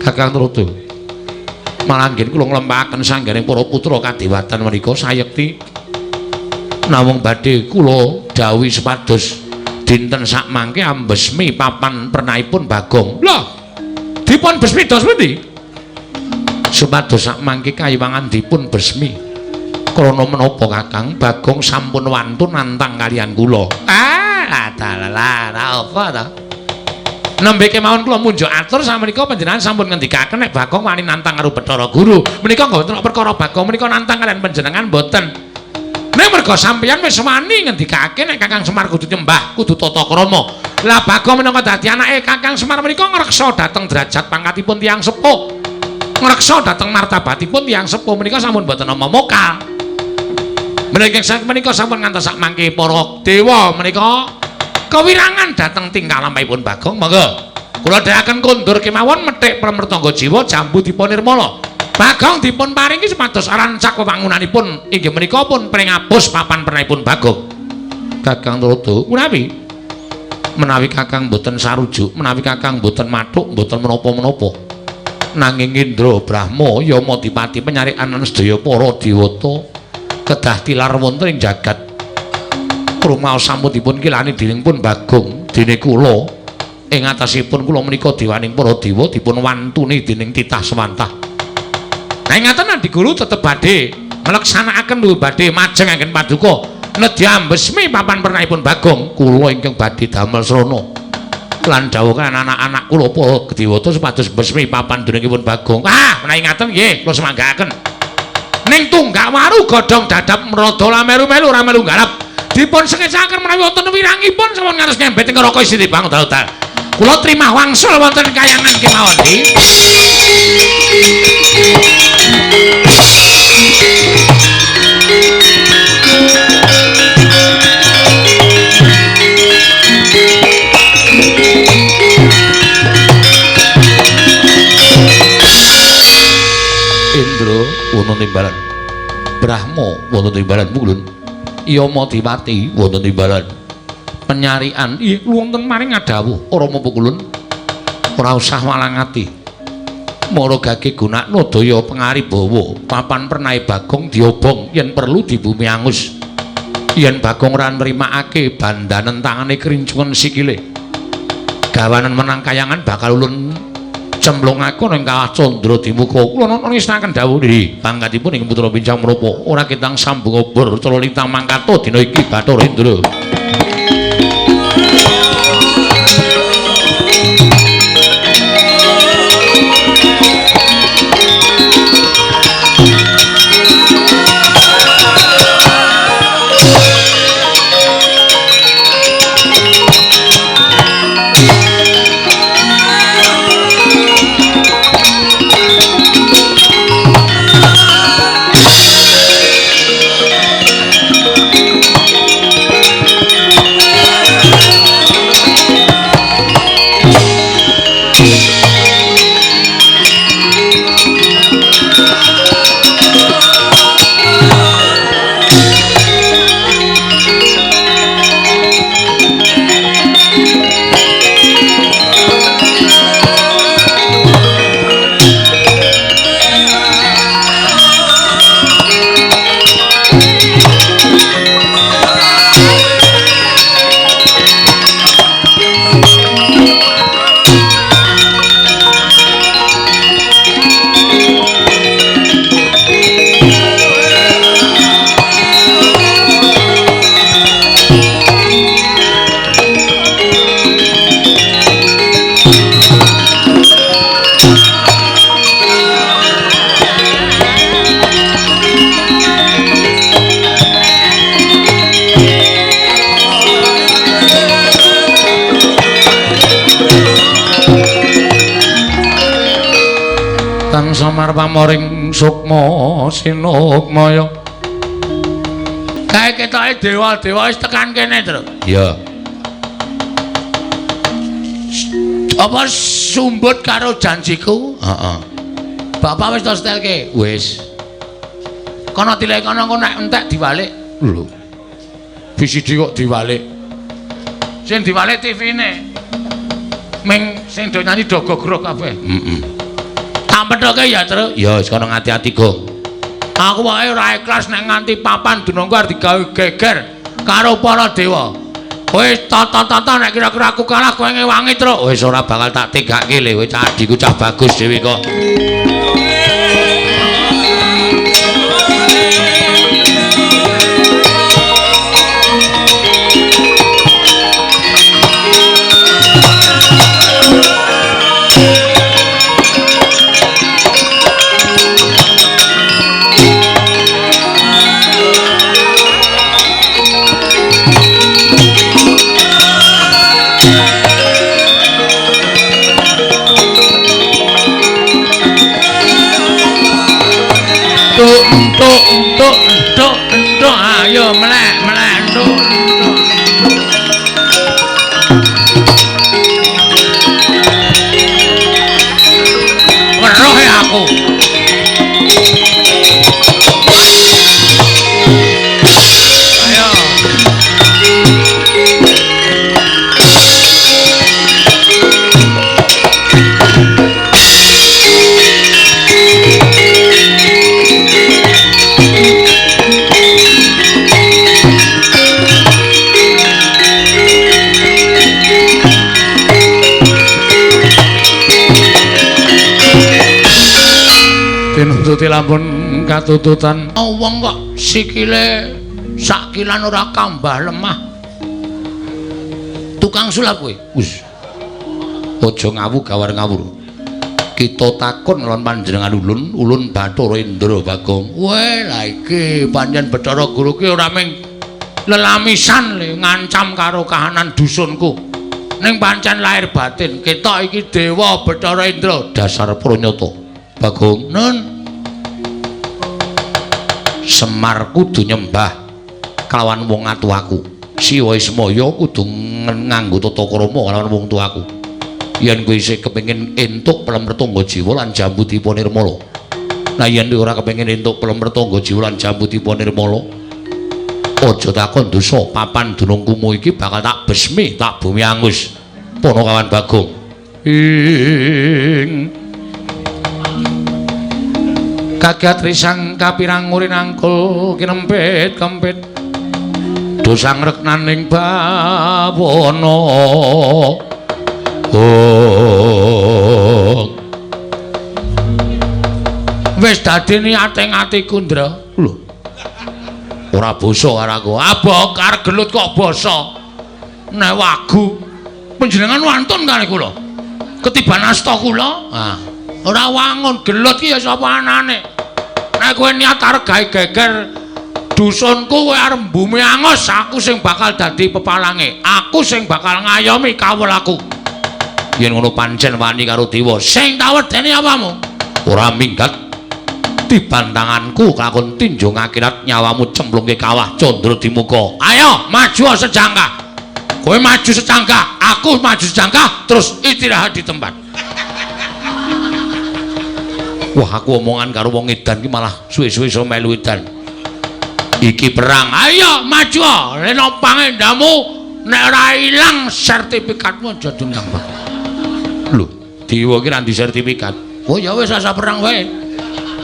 Kakang Narada, malah anggen kula nglempahaken sangganing para putra kadewatan menika sayekti namung badhe kula dawuhi supados dinten sakmangke ambesmi papan pernahipun Bagong. Lho, dipun besmi dos pundi? Supados sakmangke kayiwangan dipun besmi. Krana menapa Kakang Bagong sampun wantun nantang kaliyan kula. Ah, dalah ra apa ta? Nembe kemawon kula munjuk atur samenika panjenengan sampun ngendikaken nek Bagong wani nantang karo Bathara Guru. Menika mboten perkara Bagong menika nantang kaliyan panjenengan mboten. Nek merga sampeyan wis wani ngendikake nek Kakang Semar kudu nyembah, kudu tata krama. Lah Bagong minangka dadi anake Kakang Semar menika ngreksa dhateng derajat pangkatipun tiyang sepuh. Ngreksa dhateng martabatipun tiyang sepuh menika sampun mboten nama mokal. Menika sampun ngantos sakmangke para dewa menika kewirangan dhateng tingkah lampahipun Bagong. Monggo kula dherekaken kondur kemawon methik pramertangga jiwa jambu dipun nirmala. Bagong dipun paringi supados rancak wewangunanipun inggih menika pun pringapus papan pernahipun Bagong. Kakang Narada, menawi menawi Kakang mboten sarujuk, menawi Kakang mboten mathuk, mboten menapa-menapa. Nanging Indra Brahma Yama Dipati penyarikan sedaya para dewata kedah tilar wonten ing jagat. Rumaos sampun dipun kilani dening pun Bagong dene kula ing atasipun kula menika dewaning para dewa dipun wantuni dening titah sewantah. Nah ngaten Adi Guru tetep badhe ngleksanakaken lho badhe majeng anggen paduka Nedya ambesmi papan pernahipun Bagong, kula ingkang badhe damel srana. Lan dawuh anak-anak kula para dewata supados mbesmi papan dunungipun Bagong. Ah, menawi ngaten nggih, kula semanggaaken. Ning tunggak waru godhong dadap mrada lameru-melu ora melu garap. Dipun sengecaken menawi wonten wirangipun sampun ngantos ngembet ing neraka isih dibang dal-dal. Kula trimah wangsul wonten kayangan kemawon iki. Indra wonten timbalan, Brahma wonten timbalan mulun, Yama Dipati wonten timbalan, penyarian wonten maring ngadhawuh Rama Pukulun, ora usah walang ati, mara gage gunakno daya pangaribawa papan pernahe Bagong diobong yen perlu dibumi angus, yen Bagong ora nrimakake bandanen tangane krincungen sikile, gawanen menang kayangan bakal ulun cemplungake ning kawah candra dimuka. Kula ngestokaken dawuh nggih pangkatipun ing putra pincang menapa ora ketang sambung obor cala lintang mangkata dina iki Bathara Indra. Samar pamoring sukma sinukmaya. Kae ketoke dewa-dewa wis tekan kene, Tru. Iya. Apa sumbut karo janjiku? Heeh. Bapak wis tak setelke? Wis. Kono tilek kono engko nek entek diwalik. Lho. VCD kok diwalik. Sing diwalik TV-ne. Ming sing do nyanyi do gogrok kabeh. Heeh. Tampetoke ya, Tru. Ya wis kono ngati-ati, Gong. Aku wae ora ikhlas nek nganti papan dunungku arep digawe geger karo para dewa. Wis tata-tata nek kira-kira aku kalah kowe ngewangi, Tru. Wis ora bakal tak tegake le, kowe cah adhiku cah bagus dhewe kok. Entuk entuk entuk ayo melek melek entuk. Weruh ya aku. Ayo. Tinututi lampun katututan. Oh, wong kok sikile Sakilan ora kambah lemah. Tukang sulap kowe. Wis. Aja ngawu gawar ngawur. Kita takon lawan panjenengan ulun, ulun Bathara Indra Bagong. Weh, lah iki pancen Bathara Guru ki ora mung lelamisan le ngancam karo kahanan dusunku. Ning pancen lahir batin, ketok iki dewa Bathara Indra dasar pranyata. Bagong, nun. Semar kudu nyembah kelawan wong atuwaku. Siwa Ismaya kudu nganggo tata krama kelawan wong tuaku. Yen kowe isih kepengin entuk pelem retangga jiwa lan jambu dipa nirmala. Nah yen kowe ora kepengin entuk pelem retangga jiwa lan jambu dipa nirmala, aja takon dosa papan dunung kumu iki bakal tak besmi, tak bumi angus. Ponokawan Bagong. Ing kagiat risang kapirang ngurin angkul kinempit kempit dosa ngreknaning bawana. Oh. Wis dadi niate atiku, Ndra. Lho. Ora basa karo aku. Abok arep gelut kok basa. Nek wagu panjenengan wantun kali kula. Ketiban asta kula. Ah. Ora wangun gelut ki ya sapa anane. Nek kowe niat arep gawe geger dusunku kowe arep mbumi angus, aku sing bakal dadi pepalange. Aku sing bakal ngayomi kawulaku. Yen ngono pancen wani karo dewa. Sing tak wedeni apamu? Ora minggat tiban tanganku lakon tinjung akhirat nyawamu cemplungke kawah candra di muka. Ayo maju sejangkah. Kowe maju sejangkah, aku maju sejangkah, terus istirahat di tempat. Wah, aku omongan karo wong edan ki malah suwe-suwe iso melu edan. Iki perang. Ayo maju. Leno pangendamu nek ora ilang sertifikatmu aja diundang. Lho, dewa ki ra ndek sertifikat. Oh ya wis asa perang wae.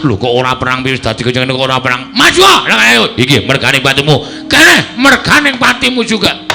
Lho kok ora perang wis dadi kenceng kok ora perang. Maju. Lah ayo iki mergane patimu. Kene mergane patimu juga.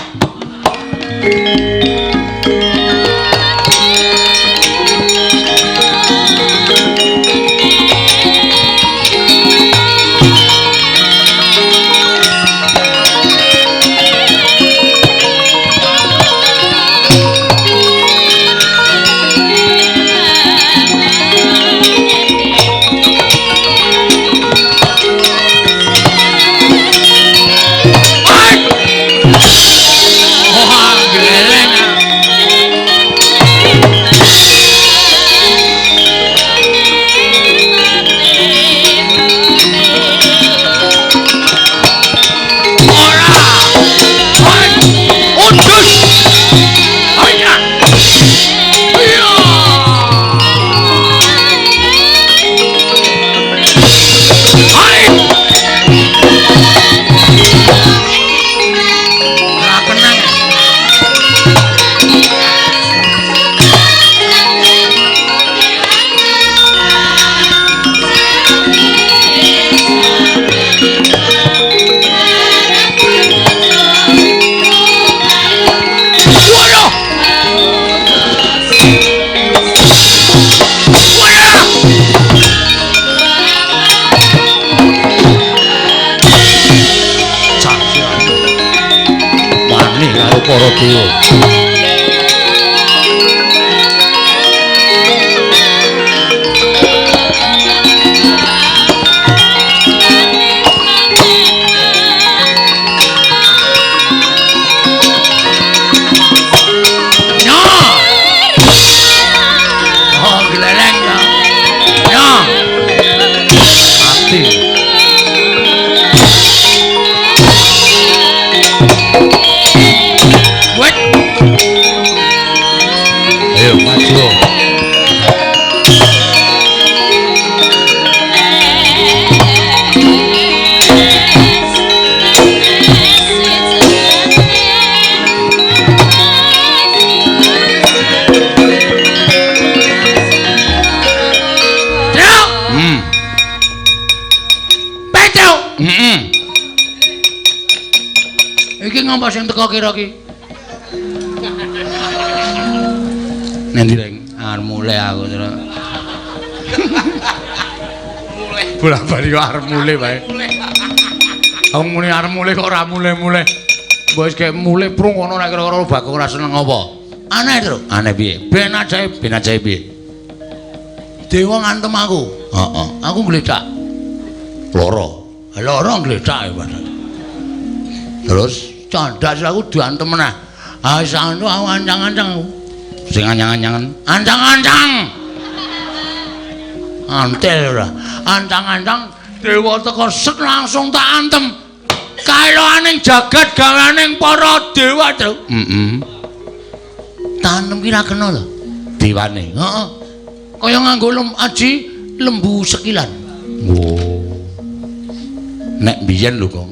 Para dewa. Yo. Oh, gleleng ya. Yo. Mati. Ayo maju. Petro. Iki ngompo sing teko kira ki? Nanti reng, arep mulai aku terus. Mulai. Bola-bali kok arep mulai wae. Aku muni arep mulih kok ora mulih-mulih. Mbok wis kek mulih prung ngono nek kira-kira Bagong ora seneng apa. Aneh, Truk. Aneh piye? Ben ajaib, ben ajaib piye? Dewa ngantem aku. Heeh. Aku gledak. Loro. Loro gledak padahal. Terus candak aku diantem meneh. Ah wis anu aku ancang-ancang aku. Sing ancang-ancangan. Ancang-ancang. Antel ora. Ancang-ancang dewa teko set langsung tak antem. Kaeloaning jagat gaweaning para dewa, Truk. Heeh. Tanem ki ra kena lho. Dewane. Heeh. Kaya nganggo aji lembu sekilan. Oh. Nek biyen lho, Kong.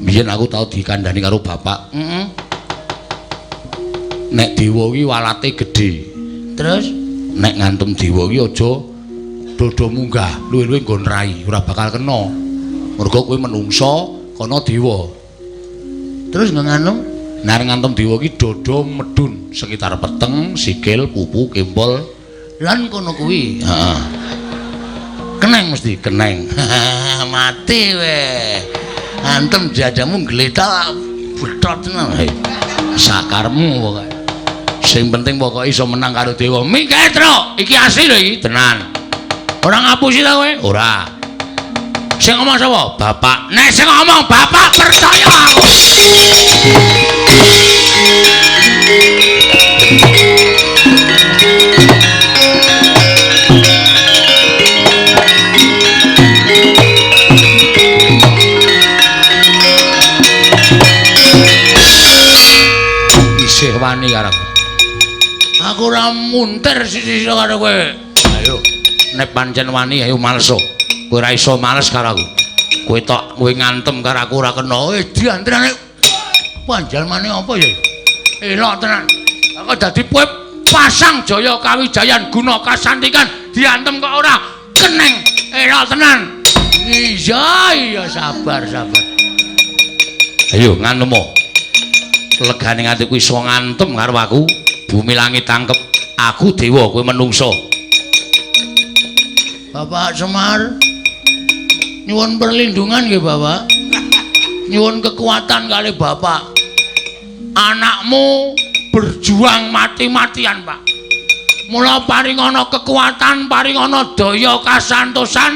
Biyen aku tau dikandhani karo bapak. Heeh. Nek dewa ki walate gedhe. Terus nek ngantem dewa ki aja dodo munggah, luwih-luwih nggon rai, ora bakal kena. Mergo kowe menungsa, kono dewa. Terus nggo ngantem, nek ngantem dewa ki dodo medun sekitar peteng, sikil, pupu, kempol, lan kono kuwi. Heeh. Keneng mesti, keneng. Mati we. Antem jadamu gletak betot tenan. Sakarmu pokoke. Sing penting pokoke iso menang karo dewa. Minggat, Truk. Iki asli lho iki, tenan. Ora ngapusi ta kowe? Ora. Sing ngomong sapa? Bapak. Nek sing ngomong bapak percaya aku. Isih wani karo aku. Aku ora muntir sisi-sisi karo kowe. Ayo, nek pancen wani ayo males. Kowe ora iso males karo aku. Kowe tok kowe ngantem karo aku ora kena. Diantrane panjalmane apa ya? Elok tenan. Aku dadi kowe pasang jaya kawijayan guna kasantikan diantem kok ora keneng. Elok tenan. Iya, iya sabar, sabar. Ayo ngantemmu. Legane atiku iso ngantem karo aku. Bumi langit tangkep. Aku dewa, kowe menungso. Bapak Semar, nyuwun perlindungan nggih Bapak. Nyuwun kekuatan kali Bapak. Anakmu berjuang mati-matian, Pak. Mula paringana kekuatan, paringana daya kasantosan.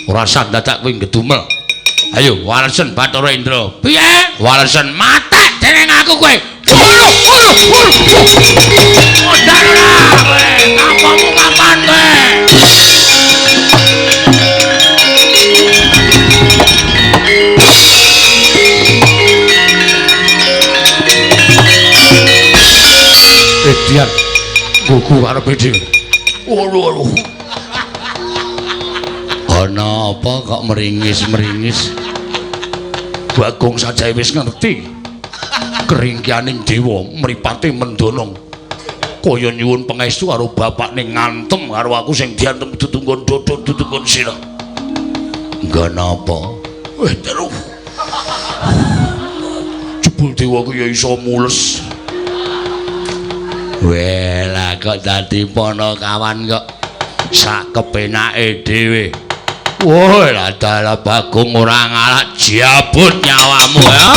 Ora usah dadak kowe ngedumel. Ayo walesen Bathara Indra. Piye? Walesen matek dening aku kowe. Bunuh, bunuh, bunuh. Modar ora kowe. Kapamu kapan kowe? Edian gugu karepe dhewe. Waduh, waduh. Ana apa kok meringis-meringis? Bagong saja wis ngerti. Keringkianing dewa mripate mendonong. Kaya nyuwun pangestu karo bapakne ngantem karo aku sing diantem ditunggon dodon ditunggon sirah. Nggo napa? Weh, terus. Jebul dewa ku ya iso mules. Weh, lah kok dadi panakawan kok sak kepenake dhewe. Woi, lah dalah Bagong ora ngalak jabut nyawamu ya.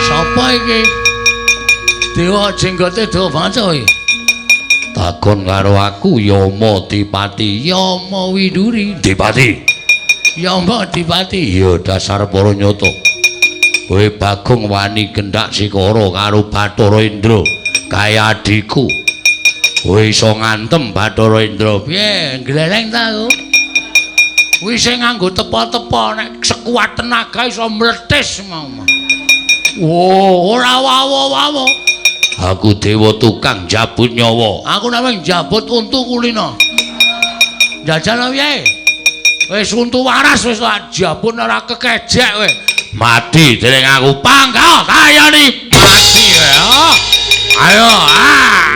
Sapa iki? Dewa jenggote dawa banget iki. Takon karo aku Yama Dipati, Yama Widuri. Dipati. Yama Dipati. Ya dasar para nyata. Kowe Bagong wani gendak sikara karo Bathara Indra kaya adhiku. Kowe iso ngantem Bathara Indra. Piye, gleleng ta aku? Kuwi sing nganggo tepa-tepa nek sekuat tenaga iso mletis mau. Wo, ora wawo-wawo. Aku dewa tukang jabut nyawa. Aku namung jabut untu kulino. Jajal piye? Wis untu waras wis tak jabut ora kekejek kowe. Mati dening aku panggah kayani mati kowe. Ayo. Ah.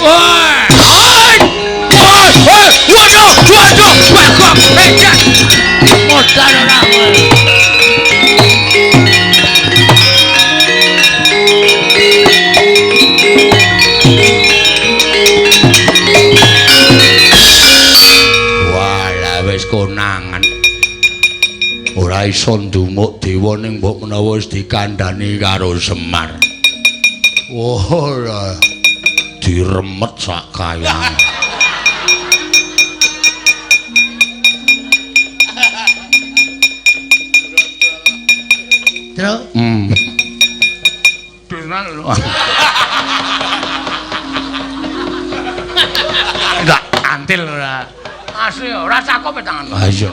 Woi. Woi. Waduh, waduh, Bagong. Ejek. Modar ora kowe. Walah wis konangan. Ora iso ndumuk dewa ning mbok menawa wis dikandhani karo Semar. Ora diremet sak kayang. Terus? Enggak antil ora. Asli ora cakep tangan. Ha iya.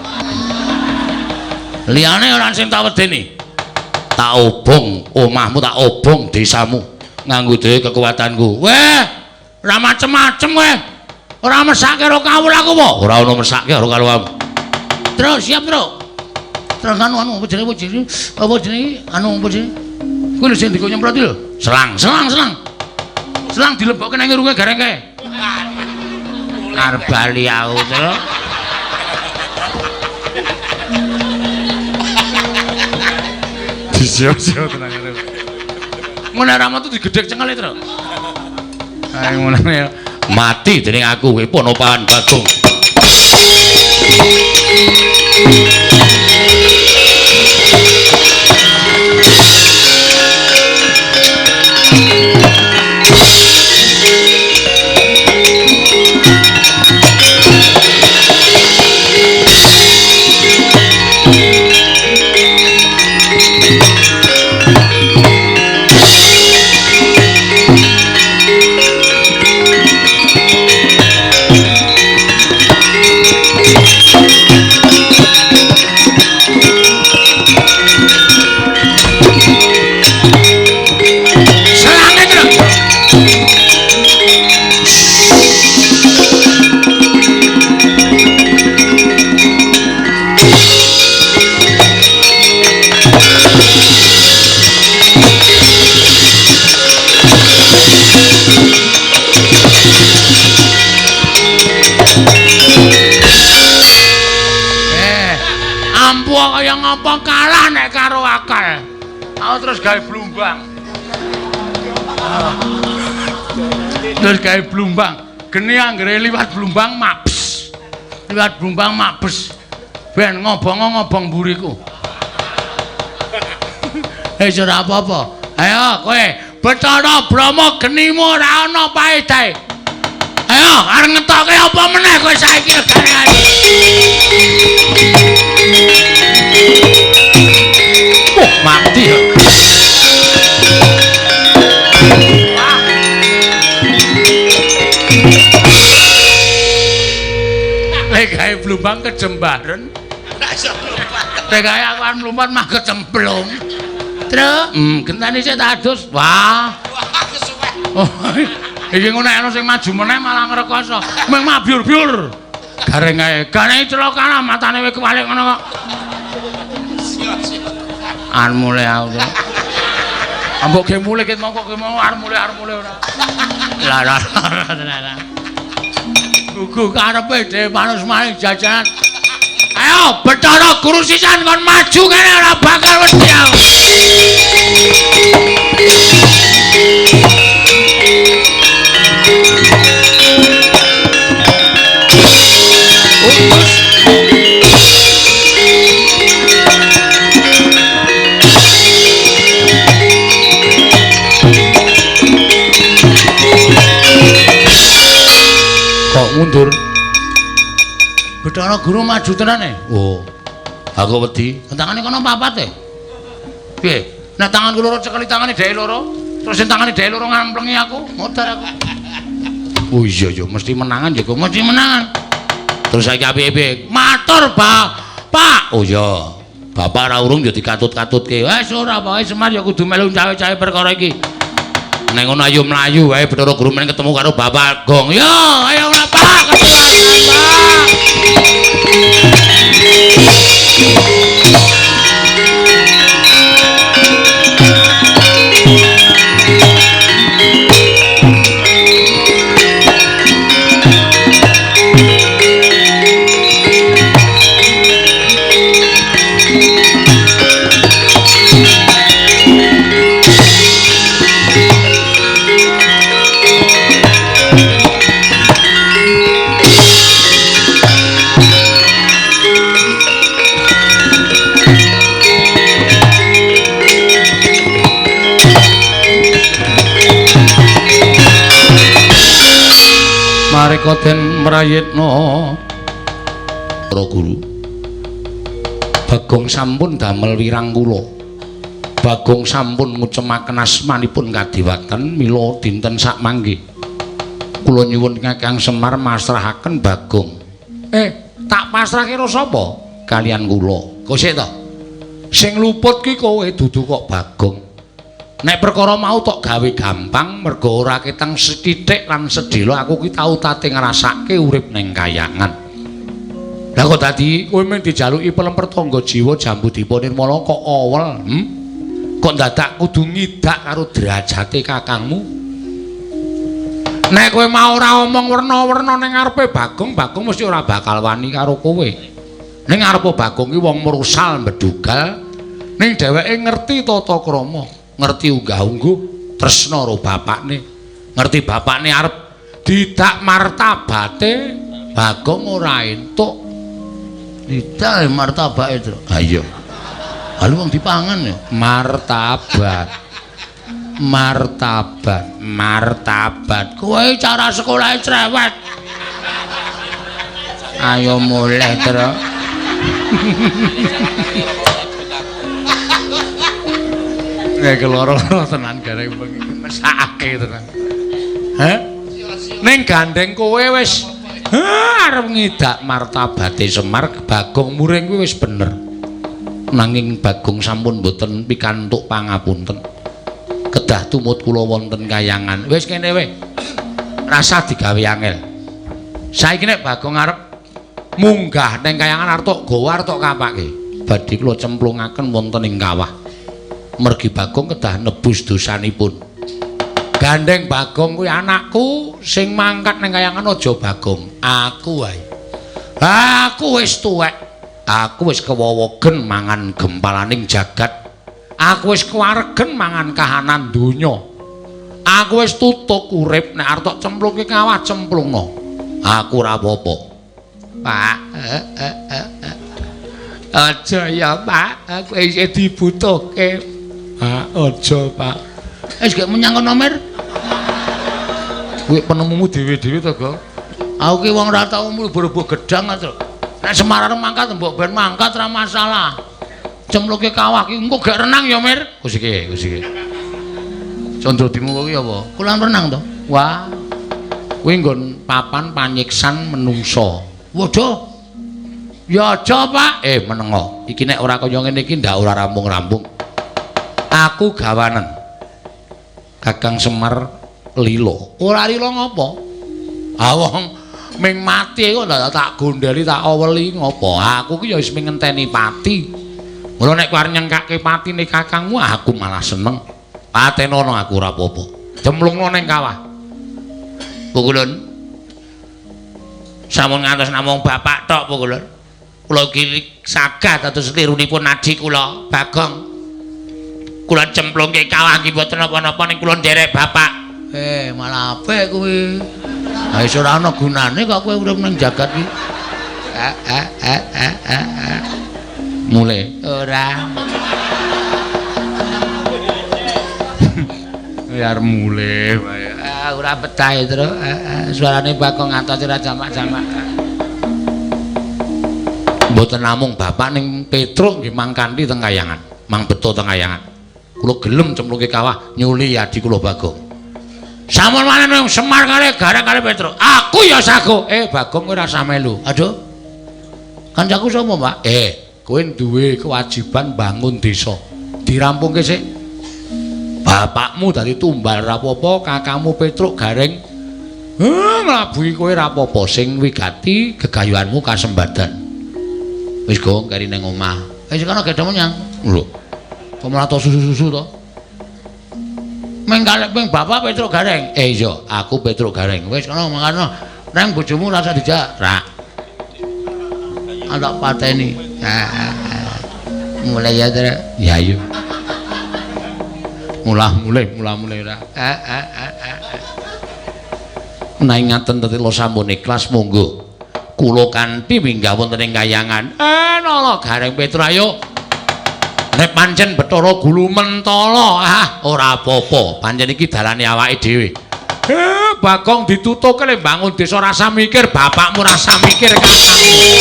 Liyane ora sing tak wedeni. Tak obong omahmu, tak obong desamu nganggo dhewe kekuatanku. Weh, ora macem-macem kowe. Ora mesake karo kawula aku apa? Ora ono mesake karo kawulamu. Terus siap, Truk. Terus anu anu apa jenenge apa jenenge anu apa jenenge? Kuwi lho sing dikon nyemprot iki lho. Selang, selang, selang. Selang dilebokke nang irunge gareng kae. Arep bali aku, Truk. Disiap-siap tenang ngene. Ngono ora metu digedhek cengele, Truk. Ayo ngono ya. Mati dening aku kowe Ponopahan Bagong. Ampuh kaya ngapa kalah nek karo akal. Aku terus gawe blumbang. Terus gawe blumbang. Geni anggere liwat blumbang mabes. Liwat blumbang mabes. Ben ngobong-ngobong mburiku. Wis ora apa-apa. Ayo kowe Bathara Brahma genimu ora ana paedahe. Ayo arep ngetoke apa meneh kowe saiki gareng. Oh, mati ya. Lek gawe blumbang kejembaren. Ora iso mlumpat. Lek gawe aku arep mlumpat mah kecemplung. Truk, gentane sik tak adus. Wah. Wah, kesuwen. Oh, iki ngono ana sing maju meneh malah ngrekoso. Mung mabyur-byur. Gareng ae. Gareng celaka matane wis kewalik ngono kok. Siap-siap. Arep mulih aku. Ambok ge mulih ket mongko ge mau arep mulih ora. Lah lah lah. Gugu karepe dhewe manus maling jajanan. Ayo Bathara Guru sisan kon maju kene ora bakal wedi aku. Utus. Kok mundur? Bathara Guru maju tenan e. Oh. Aku wedi. Tangane kono papat e. Piye? Nek tanganku loro cekeli tangane dheke loro, terus sing tangane dheke loro ngamplengi aku, modar aku. Oh iya ya, mesti menangan ya, mesti menangan. Terus saiki apike piye? Matur, Pak. Oh iya. Bapak ora urung ya dikatut-katutke. Wes ora pokoke Semar ya kudu melu cawe-cawe perkara iki. Nek ngono ayo mlayu wae Bathara Guru men ketemu karo Bapak Gong. Yo, ayo ora Pak, ketemu Pak. Sareka den mrayitna para guru. Bagong sampun damel wirang kula. Bagong sampun ngucemaken asmanipun kadewatan mila dinten sakmangke. Kula nyuwun Kakang Semar masrahaken Bagong. Tak pasrahke karo sapa? Kalian kula. Kok sik to? Sing luput ki kowe dudu kok Bagong. Nek perkara mau tok gawe gampang mergo ora ketang sethithik lan sedhela aku ki tau tate ngrasake urip ning kayangan. Lah kok dadi kowe mung dijaluki pelemper tangga jiwa Jambu Dipa Nirmala kok awel, Kok dadak kudu ngidak karo derajate kakangmu? Nek kowe mau ora omong werna-werna ning ngarepe Bagong, Bagong mesti ora bakal wani karo kowe. Ning ngarepe Bagong ki wong mrusal mbedugal, ning dheweke ngerti tata krama, ngerti unggah-ungguh, tresna karo bapakne, ngerti bapakne arep didak martabate, Bagong ora entuk. Didak martabake, Tru. Ha iya. Lalu wong dipangan ya martabat. Martabat, martabat. Kowe cara sekolahe cerewet. Ayo mulih, Tru. Nek loro-loro tenan gareng bengi mesakake tenan. Heh? Ning gandeng kowe wis arep ngidak martabate Semar, Bagong muring kuwi wis bener. Nanging Bagong sampun mboten pikantuk pangapunten. Kedah tumut kula wonten kayangan. Wis kene wae. Rasah digawe angel. Saiki nek Bagong arep munggah ning kayangan arep tok gawa arep tok kapake. Badhe kula cemplungaken wonten ing kawah. Mergi Bagong kedah nebus dosanipun. Gandeng Bagong kuwi anakku sing mangkat ning kayangan aja Bagong, aku wae. Aku wis tuwek. Aku wis kewowogen mangan gempalaning jagat. Aku wis kewaregen mangan kahanan donya. Aku wis tutuk urip nek arep tok cemplungke kawah cemplungno. Aku ora apa-apa. Pak, aja ya, Pak, aku isih dibutuhke. Pak, aja, Pak. Wis gak menyang kono, Mir. Kuwi penemumu dhewe-dhewe to, Go. Aku ki wong ora tau mlebu-mlebu gedang to. Nek Semar arep mangkat mbok ben mangkat ora masalah. Cemplungke kawah ki engko gak renang ya, Mir. Wis iki, wis iki. Condrodimu kuwi apa? Kolam renang to. Wah. Kuwi nggon papan panyiksan menungsa. Waduh. Ya aja, Pak. Menengo. Iki nek ora kaya ngene iki ndak ora rampung-rampung. Aku gawanen. Kakang Semar lilo. Ora lilo ngopo? Ah wong ming mati kok ndak tak gondeli tak aweli ngopo? Aku ki ya wis ming ngenteni pati. Mula nek kowe arep nyengkake patine kakangmu aku malah seneng. Patenono aku ora apa-apa. Cemplungno ning kawah. Pukulun. Sampun ngantos namung bapak tok pukulun. Kula iki sagah dados lirunipun adi kula, Bagong. Kula cemplungke kawah nggih mboten napa-napa ning kula nderek bapak. Malah apik kuwi. Ha wis ora ana gunane kok kowe urip ning jagat iki. Mulai ora. Ya arep mulih wae. Ah ora betah ya, Tru. Suarane Bagong ngantos ora jamak-jamak. Mboten namung bapak ning Petruk nggih mangkanthi teng kayangan, mang beto teng kayangan. Kula gelem cemplungke kawah nyuli adi kula Bagong. Sampun maneh nang Semar kali Gareng kali Petruk. Aku ya sago. Bagong kowe ora usah melu. Aduh. Kancaku sapa, Pak? Kowe duwe kewajiban bangun desa. Dirampungke sik. Bapakmu dadi tumbal ra apa-apa, kakangmu Petruk Gareng nglabuhi kowe ra apa-apa sing wigati gegayuhanmu kasembadan. Wis go keri ning omah. Wis kono gedhe menyang. Lho. Kok malah to susu-susu to? Meng kalih ping bapak Petruk Gareng. Iya, aku Petruk Gareng. Wis kono mangkano. Nang bojomu rasa dijak. Ra. Tak pateni. Mulai ya, Tru. Ya ayo. Mulah mulih ora. Menawi ngaten tetela sampun ikhlas monggo. Kula kanthi minggah wonten ing kayangan. Nala Gareng Petruk ayo. Nek pancen Bathara Gulu mentala, ah ora apa-apa. Pancen iki dalane awake dhewe. Bagong ditutuke le bangun desa rasa mikir bapakmu rasa mikir kakangmu.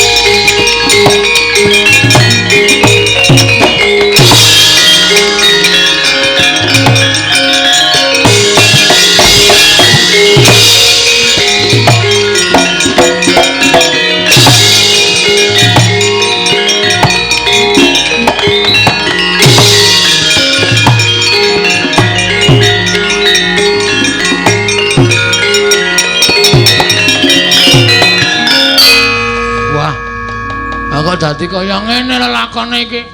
Kok dadi kaya ngene lelakone iki.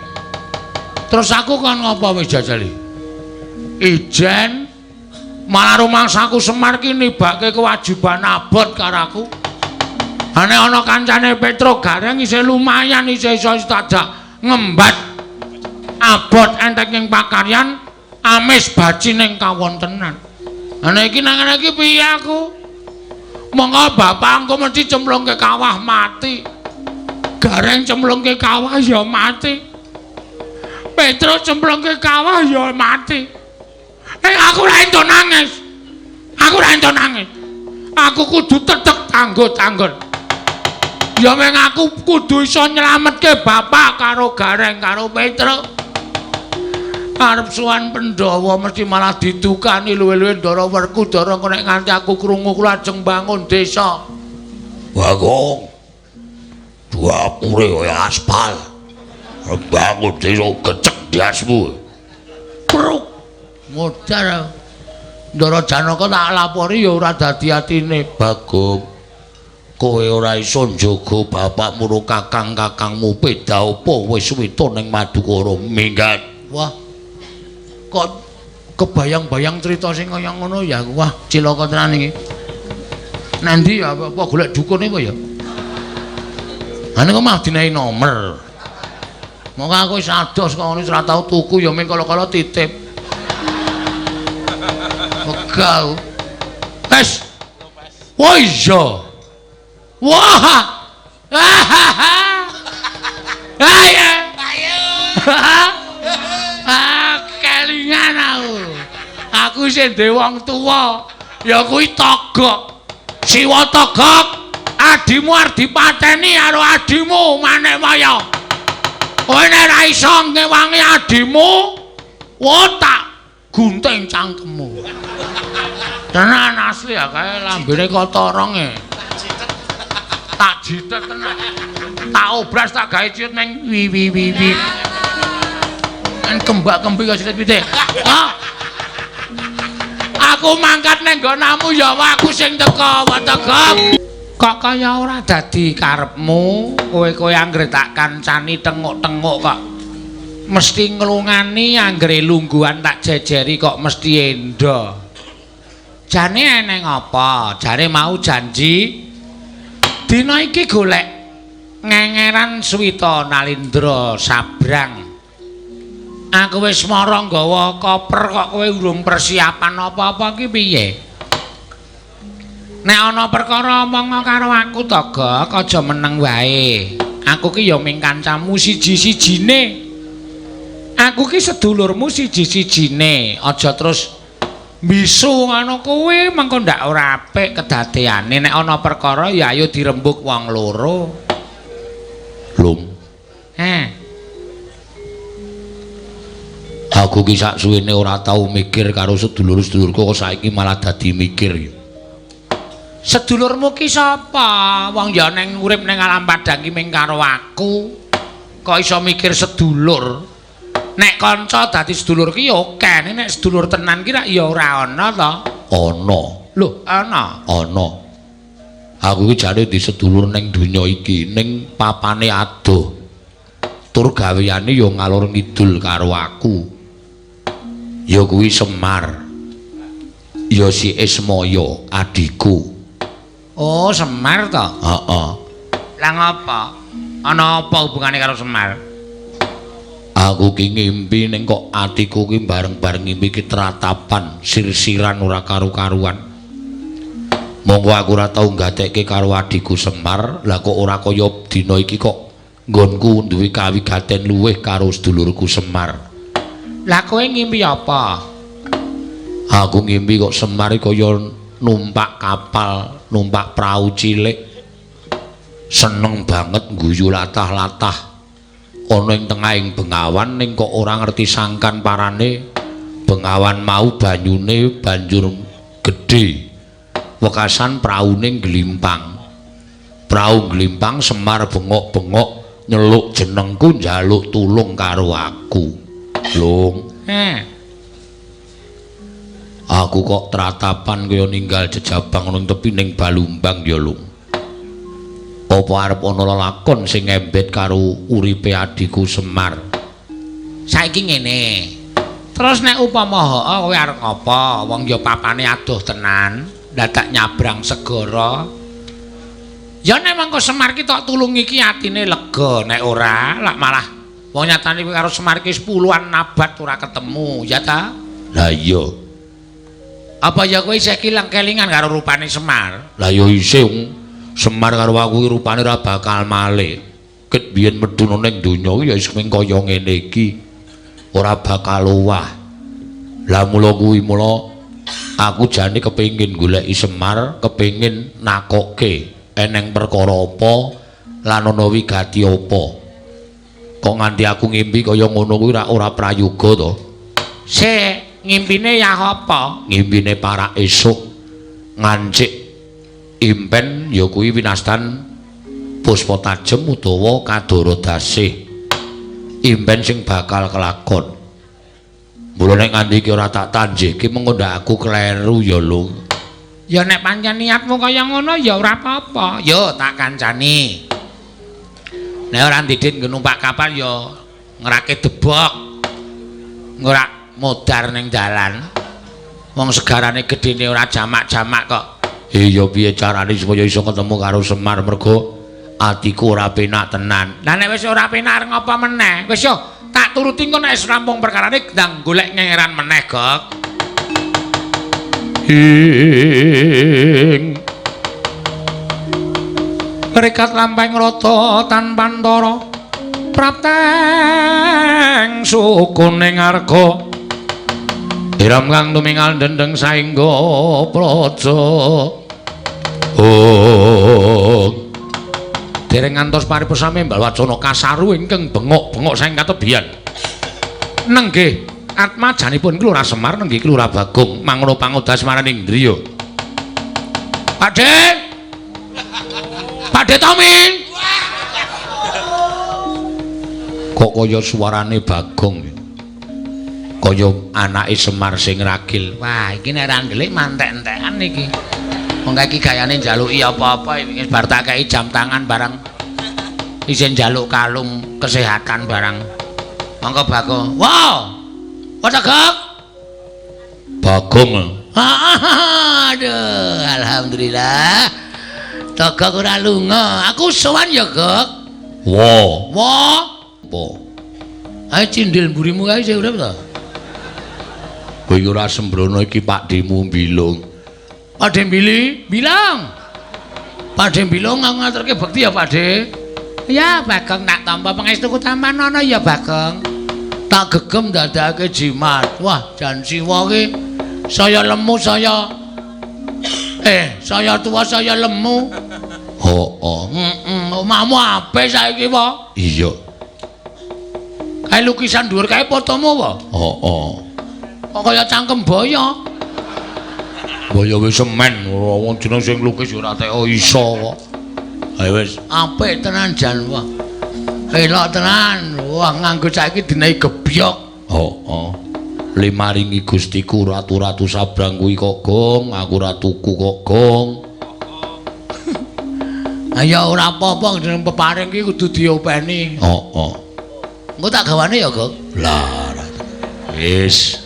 Terus aku kon ngopo wis jajali? Ijen malah rumangsaku Semar ki nibake kewajiban abot karo aku. Nek ana kancane Petro Gareng isih lumayan isih iso tadak ngembat abot entek ing pakaryan amis baci ning kawontenan. Nek iki nang ngene iki piye aku? Monggo bapak engko mesti cemplungke kawah mati. Gareng cemplungke kawah ya mati. Petro cemplungke kawah ya mati. Aku ora entuk nangis. Aku ora entuk nangis. Aku kudu tetep tanggo-tanggon. Ya meng aku kudu iso nyelametke bapak karo Gareng karo Petro. Arep sowan Pandhawa mesti malah didukani luwe-luwe Ndara Werkudara nek nganti aku krungu kula ajeng bangun desa. Bagong. Dapure kaya aspal. Bangun desa gecek diasmu. Pruk. Modar. Ndara Janaka tak lapori ya ora dadi atine. Bagong. Kowe ora iso njaga bapakmu ro kakang-kakangmu beda apa wis wita ning Madukara minggat. Wah. Kok kebayang-bayang cerita sing kaya ngono ya aku. Wah, cilaka tenan iki. Nanti ya apa golek dukun apa ya? Ane kok mah dinehi nomer. Monggo aku wis ados kok ngono ora tau tuku ya mung kala-kala titip. Wegah. Wes. Wah iya. Wah. Ayo. Ayo. Ah, kelingan aku. Aku isih duwe wong tuwa. Ya kuwi Togok. Siwa Togok. Adimu arep dipateni karo adimu Manikmaya. Kowe nek ora iso ngewangi adimu, wo tak gunting cangkemmu. Tenan asli ya kae lambene kotorong e. Tak jitet tenan. Tak obras tak gawe ciut ning wi wi wi wi. Kan kembak-kembi kaya silit pitik. Ah. Aku mangkat ning nggonamu ya aku sing teka, Togok. Kok kaya ora dadi karepmu, kowe-kowe anggere tak kancani tenguk-tenguk kok mesti nglungani anggere lungguhan tak jejeri kok mesti endo. Jane eneng apa? Jane mau janji dina iki golek ngengeran Swita Nalindra sabrang. Aku wis mara nggawa koper kok kowe urung persiapan apa-apa ki piye? Nek ana perkara omong karo aku Togok, aja meneng wae. Aku ki ya ming kancamu siji-sijine. Aku ki sedulurmu siji-sijine. Aja terus mbisu ngono kuwi mengko ndak ora apik kedadeane. Nek ana perkara ya ayo dirembug wong loro. Lum. Aku ki sak suwene ora tau mikir karo sedulur-sedulurku kok saiki malah dadi mikir. Sedulurmu ki sapa? Wong ya neng urip neng alam padang ki ming karo aku. Kok iso mikir sedulur? Nek kanca dadi sedulur ki ya oke, nek sedulur tenan ki rak ya ora ana to. Ana. Lho, ana. Ana. Aku ki jane di sedulur ning donya iki, ning papane adoh. Tur gaweane ya ngalor ngidul karo aku. Ya kuwi Semar. Ya si Ismaya, adhiku. Oh, Semar to? Heeh. Lah ngapa? Ana apa hubungane karo Semar? Aku ki ngimpi ning kok atiku ki bareng-bareng ngimpi ki tratapan, sirsiran ora karu-karuan. Monggo aku ora tau nggatekke karo adhiku Semar, lah kok ora kaya dina iki kok nggonku duwe kawigaten luwih karo sedulurku Semar. Lah kowe ngimpi apa? Aku ngimpi kok Semar kaya numpak kapal, numpak prau cilik. Seneng banget guyu latah-latah ana ing tengahing bengawan ning kok ora ngerti sangkan parane bengawan mau banyune banjur gedhe. Wekasan praune ngglimpang. Prau ngglimpang Semar bengok-bengok nyeluk jenengku njaluk tulung karo aku. Lung. Aku kok tratapan kaya ninggal jejabang nang tepining Balumbang ya, Lung. Apa arep ana lelakon sing ngembet karo uripe adhiku Semar? Saiki ngene. Terus nek upama heeh kowe arep ngapa? Wong ya papane adoh tenan, dadak nyabrang segara. Ya nek mangko Semar ki tok tulungi ki atine lega, nek ora lak malah wong nyatane kowe karo Semar ki 10-an abad ora ketemu, ya ta? Lah iya. Apa ya kowe isih kelingan karo rupane Semar? Lah ya isih. Semar karo aku rupane ora bakal malih. Ket biyen medhun ning donya ya wis mung kaya ngene iki. Ora bakal owah. Lah mula kuwi mula aku jane kepengin goleki Semar, kepengin nakokke eneng perkara apa lan ana wigati apa. Kok nganti aku ngimpi kaya ngono kuwi ora prayoga to? Sik, ngimpine ya apa? Ngimpine para esuk ngancik impen ya kuwi winastan Puspa Tajem utawa Kadara Dasih. Impen sing bakal kelakon. Mula nek nganti iki ora tak tanjihke mengko ndak aku kleru ya, Lung. Ya nek pancen niatmu kaya ngono ya ora apa-apa. Ya tak kancani. Nek ora ndidit nggo numpak kapal ya ngrake debok. Ora modar ning dalan. Wong segarane gedene ora jamak-jamak kok. Iya piye carane supaya iso ketemu karo Semar mergo atiku ora penak tenan. Lah nek wis ora penak arep ngapa meneh? Wis yo tak turuti engko nek wis rampung perkarane ndang golek ngengeran meneh, Gok. Ing Rekat lampahing rata tanpa antara prapteng sukuning arga Iram kang tumingal dendeng saengga praja. Oh. Dereng ngantos paripurna membal wacana kasaru ingkang bengok-bengok saking katebian. Nenggih atmajanipun Kelurahan Semar nenggih Kelurahan Bagong mangono pangodas maraning griya. Pakde. Pakde Tommy. Kok kaya suarane Bagong. Kaya anake Semar sing ragil. Wah, iki nek ra ndelik mantek-entekan iki. Wong iki gayane njaluki apa-apa wis bar tak kei jam tangan barang. Isih njaluk kalung kesehatan barang. Monggo Bagong. Wow. Apa Gok? Bagong. Aduh, alhamdulillah. Togok ora lunga. Aku sowan ya, Gok. Wo. Wo. Apa? Ayo cindil mburimu kae isih urip to? Kowe ora sembrono iki Pakdemu Bilung. Pakde Bili, bilang. Pakde Bilung aku ngaturke bekti ya, Pakde. Ya, Bagong tak tampa pangestuku tampan ana ya, Bagong. Tak gegem dadake jimat. Wah, jan siwa ki saya lemu saya saya tua saya lemu. Heeh. Heeh, omahmu apik saiki, po? Iya. Kae lukisan dhuwur kae fotomu apa? Heeh. Kok kaya cangkem boyo. Boyo wis semen, wong jeneng sing lukis ora teko iso kok. Ayo wis, apik tenan jan wah. Elok tenan. Wah, nganggo saiki dinehi gebyok. Heeh. Limaringi Gustiku ratu-ratu sabrang kuwi kok gong, aku ora tuku kok gong. Ayo ora apa-apa jeneng peparing ki kudu diopeni. Heeh. Engko tak gawane ya, Gong. Lah, wis.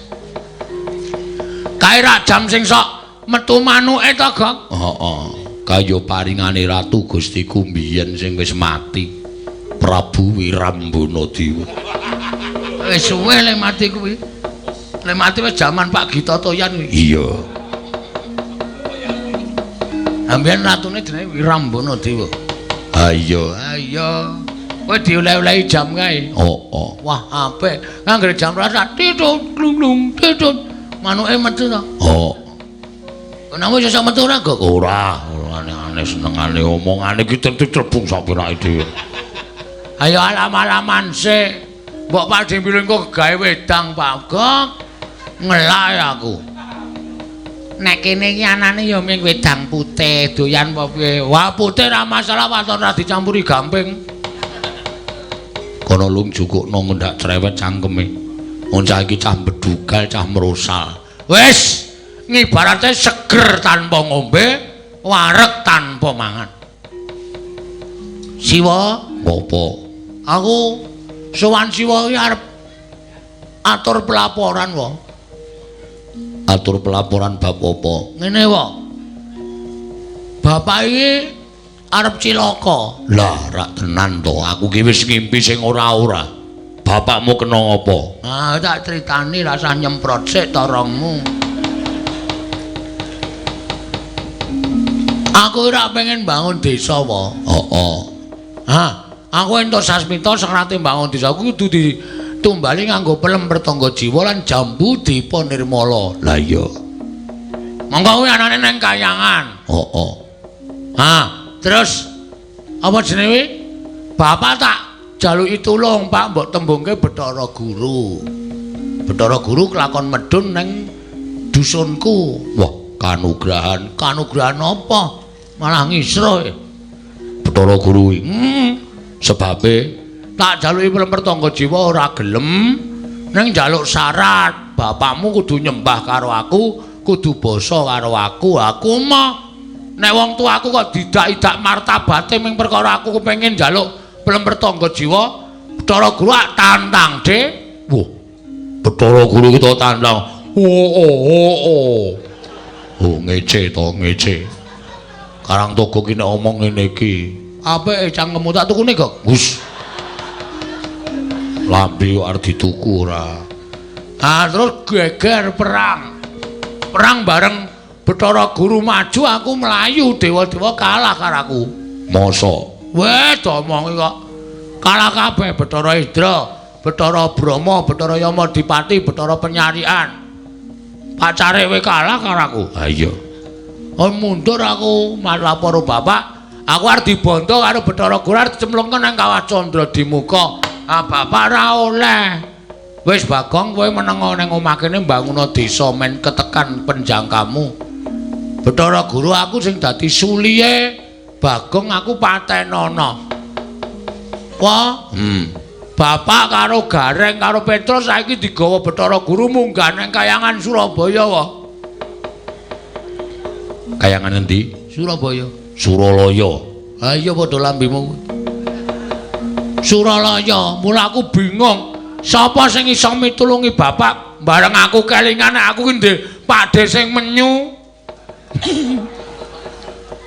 Kae rak jam sing sok metu manuke to, Gong? Heeh. Kaya paringane Ratu Gustiku mbiyen sing wis mati. Prabu Wirambana Dewa. Wis suwe le mati kuwi. Le mati wis jaman Pak Gita Toyan kuwi. Iya. Ambiyen ratune jenenge Wirambana Dewa. Ha iya. Ha iya. Kowe dioleh-olehi jam kae. Heeh. Wah, apik. Anggere jam 2 titut glung-glung titut. Manuke metu to. Oh. Kono wis iso metu ora, Gok? Ora, ora aneh-aneh senengane omongane iki tentu trebung sapirake dhewe. Ayo alam-alaman sik. Mbok Pakde Bilung kok gawe wedang, Pak Gok. Ngelak aku. Nek kene iki anane ya ming wedang putih, doyan apa piye? Wah, putih ora masalah waton ora dicampuri gamping. Kono lung jukukno ngendak cerewet cangkeme. Wong cah iki cah bedugal, cah merosal. Wis, ngibarate seger tanpa ngombe, wareg tanpa mangan. Siwa, ngopo? Aku sowan Siwa iki arep atur pelaporan wae. Atur pelaporan bab apa? Ngene wae. Bapak iki arep cilaka. Lah, rak tenan to. Aku ki wis ngimpi sing ora-ora. Bapakmu kena apa? Ah, tak critani rasah nyemprot sik torongmu. Aku ora pengen bangun desa wae. Heeh. Ha, aku entuk sasmita serate bangun desa kuwi kudu ditumbali nganggo pelem pertangga jiwa lan jambu dipa nirmala. Lah iya. Monggo kuwi anane nang kayangan. Heeh. Ha, terus apa jenenge kuwi? Bapak tak jaluki tulung, Pak, mbok tembungke Bathara Guru. Bathara Guru kelakon medhun nang dusunku. Wah, kanugrahan. Kanugrahan apa? Malah ngisro. Bathara Guru kuwi. Sebabe tak jaluki pelem pertangga jiwa ora gelem, ning njaluk syarat, bapakmu kudu nyembah karo aku, kudu basa karo aku. Aku mah nek wong tuaku kok didak-idak martabate ming perkara aku kepengin njaluk pelem pertangga jiwa, Bathara Guru ak tantang, Dik. Wah, Bathara Guru ki to tantang. Oh oh oh oh. Oh ngece to, ngece. Karang Togo ki nek omong ngene iki. Apike cangkemmu tak tukune kok. Gus. Lambe kok arep dituku ora. Ah terus geger perang. Perang bareng Bathara Guru maju, aku mlayu, dewa-dewa kalah karo aku. Mosok? Weh, diomongi kok. Kalah kabeh Bathara Indra, Bathara Brahma, Bathara Yama Dipati, Bathara Penyarian. Pacare kowe kalah karo aku. Ha iya. Oh mundur aku lapor bapak. Aku arep dibondo karo Bathara Guru arep dicemplungke nang Kawah Candra Dimuka. Ah bapak ora oleh. Wis Bagong kowe meneng nang omah kene mbanguna desa men ketekan penjangkamu. Bathara Guru aku sing dadi suliye Bagong aku patenono. Wah, Bapak karo Gareng karo Petro saiki digawa Bathara Guru munggah nang kayangan Surabaya wae. Kayangan endi? Surabaya. Suralaya. Ha iya padha lambemu. Suralaya, mula aku bingung. Sapa sing iso mitulungi bapak? Bareng aku kelingan aku ki ndek pakde sing menyu.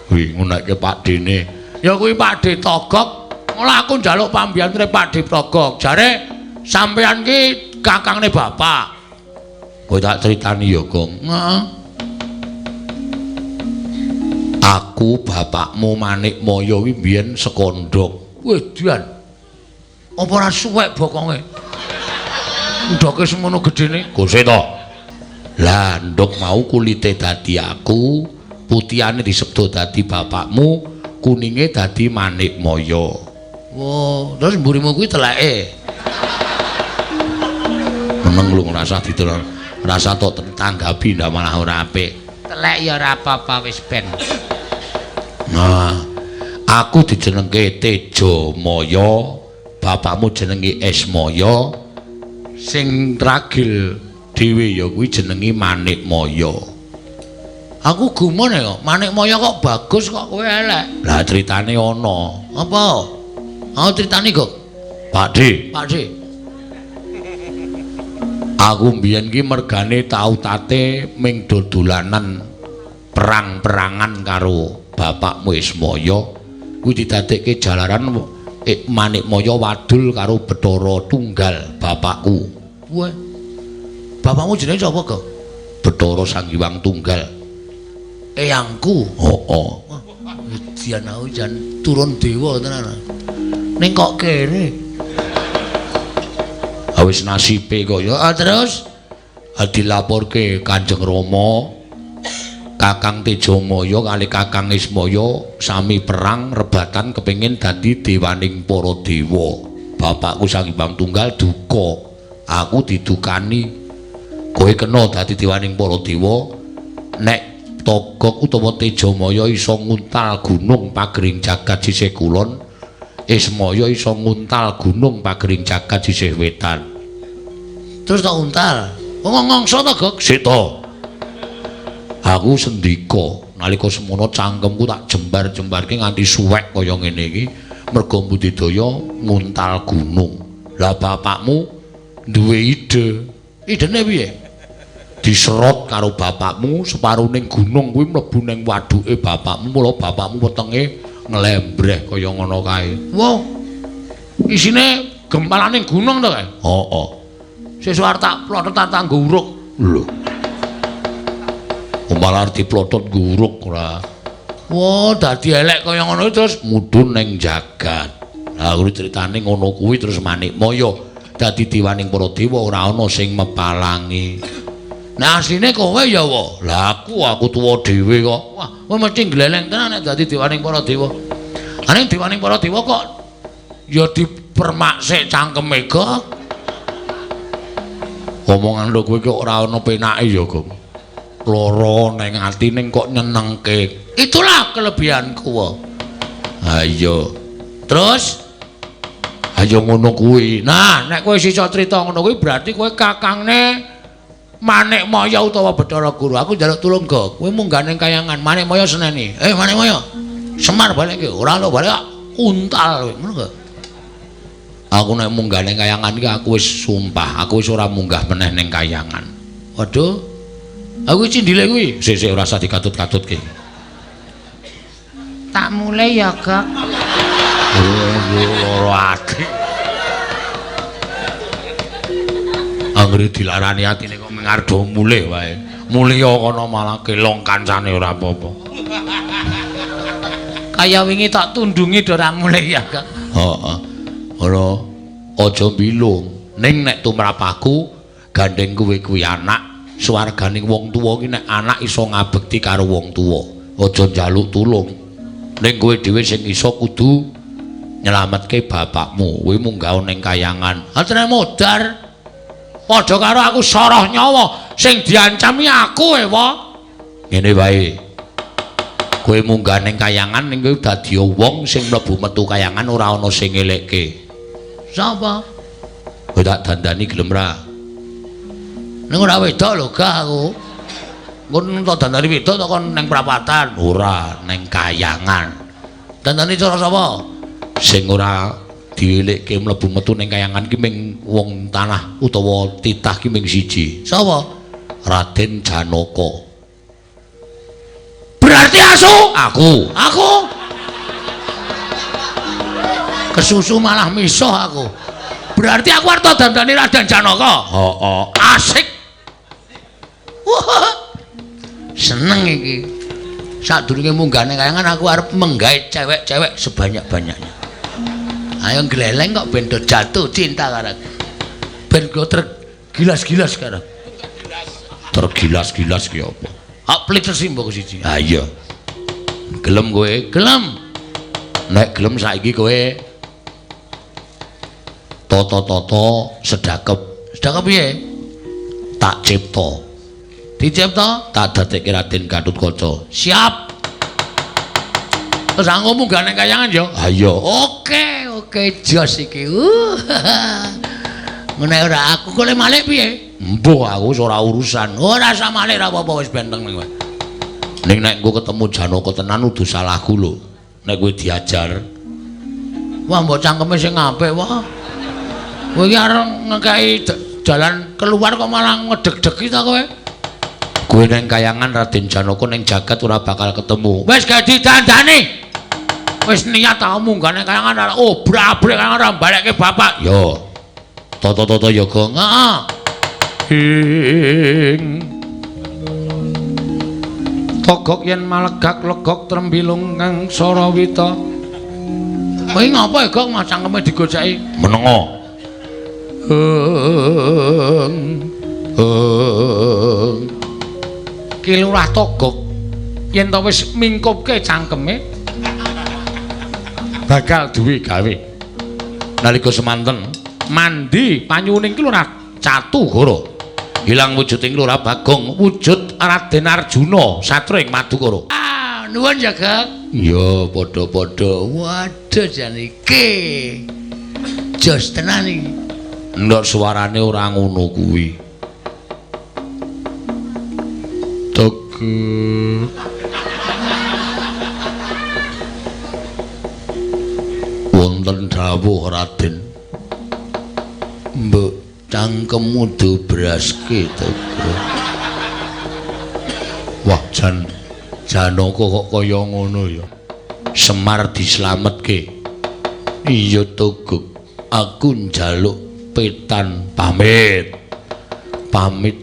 Kuwi ngunekke pakdene. Ya kuwi Pakde Togok. Mula aku njaluk pambiyanture Pakde Togok. Jare sampeyan ki kakangne bapak. Kowe tak critani ya, Gong. Heeh. Aku bapakmu Manikmaya kuwi mbiyen sekondhok. Wedian. Apa ora suwek bokonge? Ndoke semono gedene. Gose to. Lah ndok mau kulite dadi aku, putihane disebut dadi bapakmu, kuninge dadi Manikmaya. Wah, terus mburimu kuwi teleke. Meneng lu ngrasa diterang, rasa tok tanggapi ndak malah ora apik. Telek ya ora apa-apa wis ben. Nah, aku dijenengke Tejamaya, bapakmu jenenge Esmaya, sing ragil dhewe ya kuwi jenenge Manikmaya. Aku gumun ya kok, Manikmaya kok bagus kok kowe elek. Lah critane ana. Apa? Aku critane kok. Pakde. Pakde. Aku mbiyen ki mergane tau tate ming dodolanan perang-perangan karo bapakmu Ismaya. Kuwi didadekke jalaran Manikmaya wadul karo Bathara Tunggal bapakku. Wah. Bapakmu jenenge sapa, Gok? Bathara Sang Hyang Tunggal. Eyangku. Heeh. Wedian aku jan turun dewa tenan. Ning kok kere. Wis nasibe kok ya. Terus dilaporke Kanjeng Rama. Kakang Tejamaya kali Kakang Ismaya sami perang rebatan kepengin dadi dewaning para dewa. Bapakku Sang Hyang Tunggal duka, aku didukani. Kowe kena dadi dewaning para dewa nek Togog utawa Tejamaya iso nguntal gunung pagering jagat sisih kulon, Ismaya iso nguntal gunung pagering jagat sisih wetan. Terus tak untal. Wong ngongso to, Gog? Sik to. Aku sendika nalika semono cangkemku tak jembar-jembarke nganti suwek kaya ngene iki merga budidaya nguntal gunung. Lah bapakmu duwe ide. Idene piye? Diserot karo bapakmu separuning gunung kuwi mlebu ning waduke bapakmu, mula bapakmu wetenge nglembreh kaya ngono kae. Wah. Isine gempalaning gunung to kae? Heeh. Sesuk arep tak plotot tak nggo uruk. Lho. Malah diplotot nguruk ora. Wah, dadi elek kaya ngono terus mudhun ning jagat. Lah kuwi critane ngono kuwi terus Manikmaya dadi dewaning para dewa ora ana sing mepalangi. Nah asline kowe ya wa. Lah aku tuwa dhewe kok. Wah, kowe mesti gleleng tenan nek dadi dewaning para dewa. Ane dewaning para dewa kok ya dipermak sik cangkeme kok. Omongan lho kowe kok ora ana penake ya, Gong. Lara ning ati ning kok nyenengke. Itulah kelebihanku. Ha iya. Terus ayo ngono kuwi. Nah, nek kowe iso crita ngono kuwi berarti kowe kakangne Manikmaya utawa Bathara Guru. Aku njaluk tulung, Gog. Kowe munggah ning kayangan Manikmaya seneni. Eh, Manikmaya. Semar balik iki. Ora lho balik untal kowe, ngono gak? Aku nek munggah ning kayangan iki aku wis sumpah, aku wis ora munggah meneh ning kayangan. Waduh. Aku cindile kuwi. Sik-sik ora usah dikatut-katutke. Tak mulai ya, Gok. Lara ati. Anggere dilarani atine kok mengardo mulih wae. Mulih kono malah kelong kancane ora apa-apa. Kaya wingi tak tundungi do ora mulih ya, Gok. Heeh. Ora aja bilung. Ning nek tumrap aku gandeng kowe kuwi anak, swarganing wong tuwa ki nek anak iso ngabekti karo wong tuwa, aja njaluk tulung. Ning kowe dhewe sing iso kudu nyelametke bapakmu. Kowe munggah ning kayangan. Atene modar. Padha karo aku soroh nyawa sing diancami aku ewa. Ngene wae. Kowe munggah ning kayangan ning kowe dadi wong sing mlebu metu kayangan ora ana sing ngelekke. Sapa? Kowe tak dandani gelem ra? Ning ora wedok lho gak aku. Engko tak dandani wedok tak kon ning prapatan. Ora, ning kayangan. Dandani cara sapa? Sing ora dielekke mlebu metu ning kayangan ki ming wong tanah utawa titah ki ming siji. Sapa? Raden Janaka. Berarti asu? Aku. Aku. Kesusu malah misuh aku. Berarti aku arep dandani Raden Janaka. Heeh. Asik. Wah. Seneng iki. Sadurunge munggah ning kayangan aku arep menggae cewek-cewek sebanyak-banyaknya. Ayo gleleng kok ben do jatuh cinta karo aku. Ben go tergilas-gilas karo. Tergilas-gilas ki apa? Hak pelit tersimbok siji. Ha iya. Gelem kowe? Gelem. Nek gelem saiki kowe toto-toto sedakep. Sedakep piye? Tak cipta. Dicipta? Tak dadekke Raden Gatotkaca. Siap. Terus aku munggah ning kayangan ya? Ha iya. Oke, oke jos iki. Ngene ora aku kok le malik piye? Mbuh aku wis ora urusan. Ora usah malik ora apa-apa wis benteng ning kowe. Ning nek engko ketemu Janaka tenan udu salahku lho. Nek kowe diajar. Wah mbok cangkeme sing apik wah. Kowe iki arep ngekeki jalan keluar kok malah ngedeg-degi ta kowe? Kowe nang kayangan Raden Janaka ning jagat ora bakal ketemu. Wis gak didandani. Wis niat tau munggah ning kayangan obrak-abrik kayangan ora balekke bapak. Yo. Toto-toto ya, Gong. Heeh. Ing Togok yen malegak legok trembilung kang sarawita. Kowe ngapa ya, Gong? Mas cangkeme digoceki. Menengo. Eng eng Ki Lurah Togok. Yen to wis mingkupke cangkeme bakal duwe gawe. Nalika semanten mandi panyuning ki ora catu goro. Ilang wujuding Lurah Bagong wujud Raden Arjuna satria ing Madukara. Ah, nuwun ya, Gek. Ya, padha-padha. Waduh jan iki. Jos tenan iki. Ndok suarane ora ngono kuwi. Tege. Wonten dawuh Raden. Mbok cangkemmu dobraske Tege. Wah, jan Janaka kok kaya ngono ya. Semar dislametke. Iya Togog, aku njaluk petan pamit. Pamit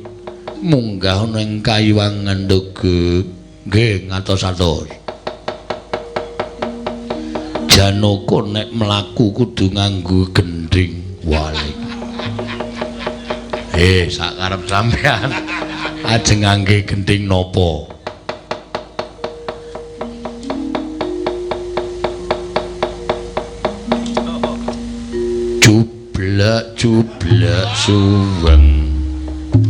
munggah ning kayuwangan Togog. Nggih, ngatos-atos. Janaka nek mlaku kudu nganggo gendhing walik. Sak karep sampean ajeng ngangge gendhing napa? Jublek jublek suweng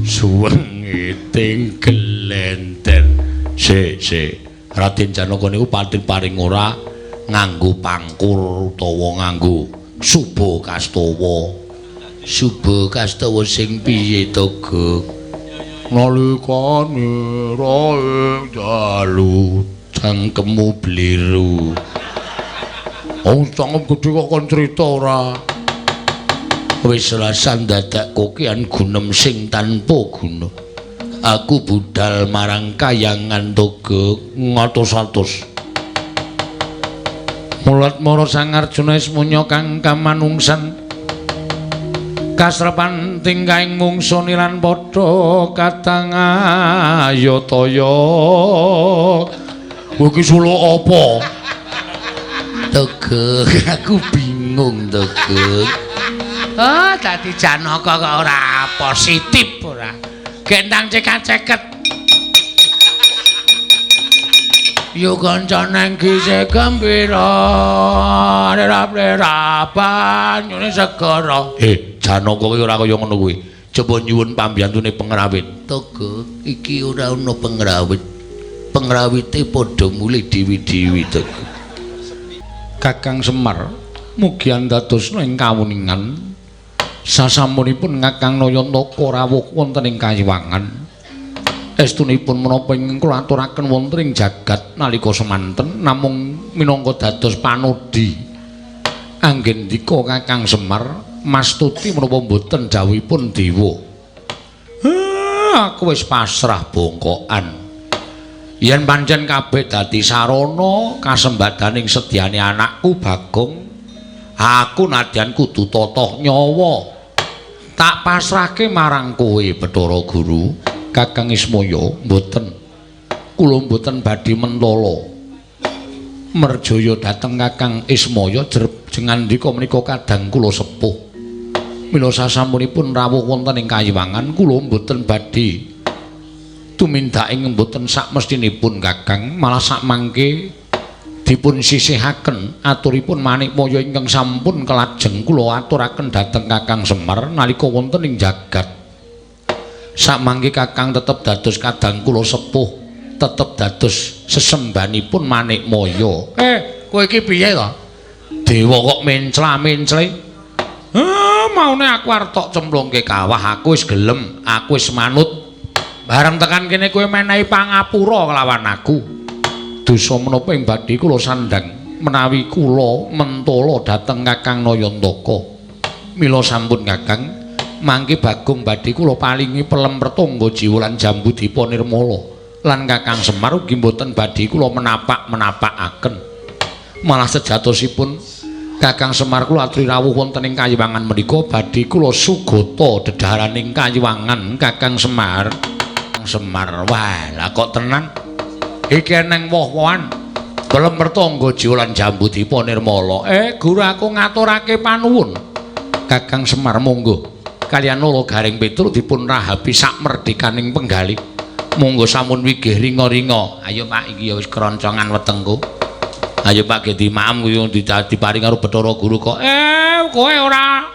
suweng iting gelenter. Sik sik, Raden Janaka niku pating paring ora nganggo pangkur utawa nganggo suba kastawa. Suba kastawa sing piye to, Gek? Nalikane rae dalu cangkemmu bliru. Oh, cangkem gedhe kok kon crita ora? Wis rasan dadak kokian gunem sing tanpa guna. Aku budal marang kayangan Togog ngatos-atos. Mulat mara Sang Arjuna ismunya kang kamanungsan. Kasrepan tingkahing mungsu nilan padha katang ayataya. Kowe iki suluk apa? Togog, aku bingung Togog. Oh, dadi Janaka kok ora positif ora. Gendang cekat-ceket. Yo kanca nang gisih gembira, rap-rapan nyune segara. Janaka ki ora kaya ngono kuwi. Coba nyuwun pambiyantune pengrawit. Togog, iki ora ana pengrawit. Pengrawite padha mulih dewi-dewi Togog. Kakang Semar mugi andadosna ing kawuningan sasampunipun Kakang Nayantaka rawuh wonten ing kayiwangan. Estunipun menapa ingkang kula aturaken wonten ing jagat nalika semanten namung minangka dados panodhi anggendika Kakang Semar mastuti menapa mboten dawuhipun dewa. Aku wis pasrah bongkokan. Yen pancen kabeh dadi sarana kasembadaning sedyane anakku Bagong, aku nadyan kudu totoh nyawa. Tak pasrahke marang kowe Bathara Guru. Kakang Ismaya mboten. Kula mboten badhe mentala. Merjaya dhateng Kakang Ismaya jengandika menika kadang kula sepuh. Mila sasampunipun rawuh wonten ing kayiwangan kula mboten badhe tumindake mboten sakmestinipun Kakang, malah sakmangke dipun sisihaken aturipun Manikmaya ingkang sampun kelajeng kula aturaken dhateng Kakang Semar nalika wonten ing jagat. Sakmangke Kakang tetep dados kadang kula sepuh, tetep dados sesembanipun Manikmaya. Kowe iki piye to? Dewa kok mencla-mencle. Maune aku arep tok cemplungke kawah, aku wis gelem, aku wis manut. Bareng tekan kene kowe menehi pangapura kelawan aku. Dosa menapa ing badhe kula sandhang menawi kula mentala dhateng Kakang Nayantaka. Mila sampun Kakang, mangke Bagong badhe kula palingi pelem pertangga jiwa lan jambu dipa nirmala. Lan Kakang Semar ugi mboten badhe kula menapak-menapakaken. Malah sejatosipun Kakang Semar kula aturi rawuh wonten ing kayiwangan menika badhe kula sugata dedhaharaning kayiwangan Kakang Semar. Semar, wah lah kok tenan. Iki eneng woh-wohan pelem pertangga jiwa lan jambu dipa nirmala. Guru aku ngaturake panuwun. Kakang Semar monggo. Kaliyan Nala Gareng Petruk dipun rahapi sak merdekaning penggalih. Monggo sampun wigih ringa-ringa. Ayo Pak, iki ya wis keroncongan wetengku. Ayo Pak ge dimaem kuwi diparing karo Bathara Guru kok. Kowe ora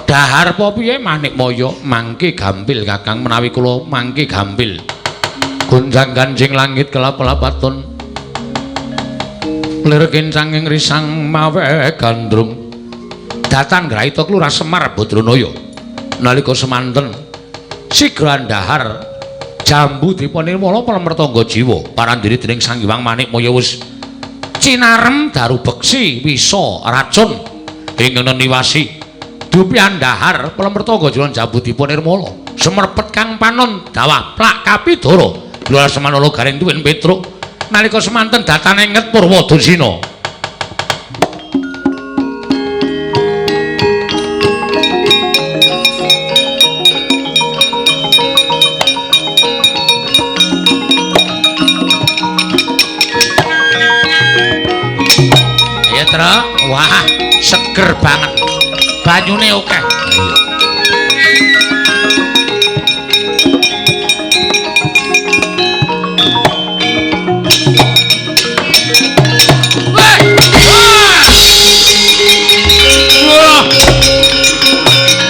dahar apa piye Manikmaya? Mangke gampil Kakang, menawi kula mangke gampil. Gonjang-ganjing langit kelap-lapaton. Lir kencanging risang mawe gandrung. Datan graita Kelurahan Semar Badranaya. Nalika semanten sigra dahar jambu dipunirmala palemertangga jiwa parandiri dening Sang Hyang Manikmaya wis cinarem daru beksi wisa racun ingkang neniwasi dupian dahar palemertangga jiwa jambu dipunirmala semerpet kang panon dawah plak kapidara Lurah Semanala Gareng tuwin Petruk nalika semanten datane nget Purwadasina. Wah, seger banget. Banyune akeh. Ayo. Wah!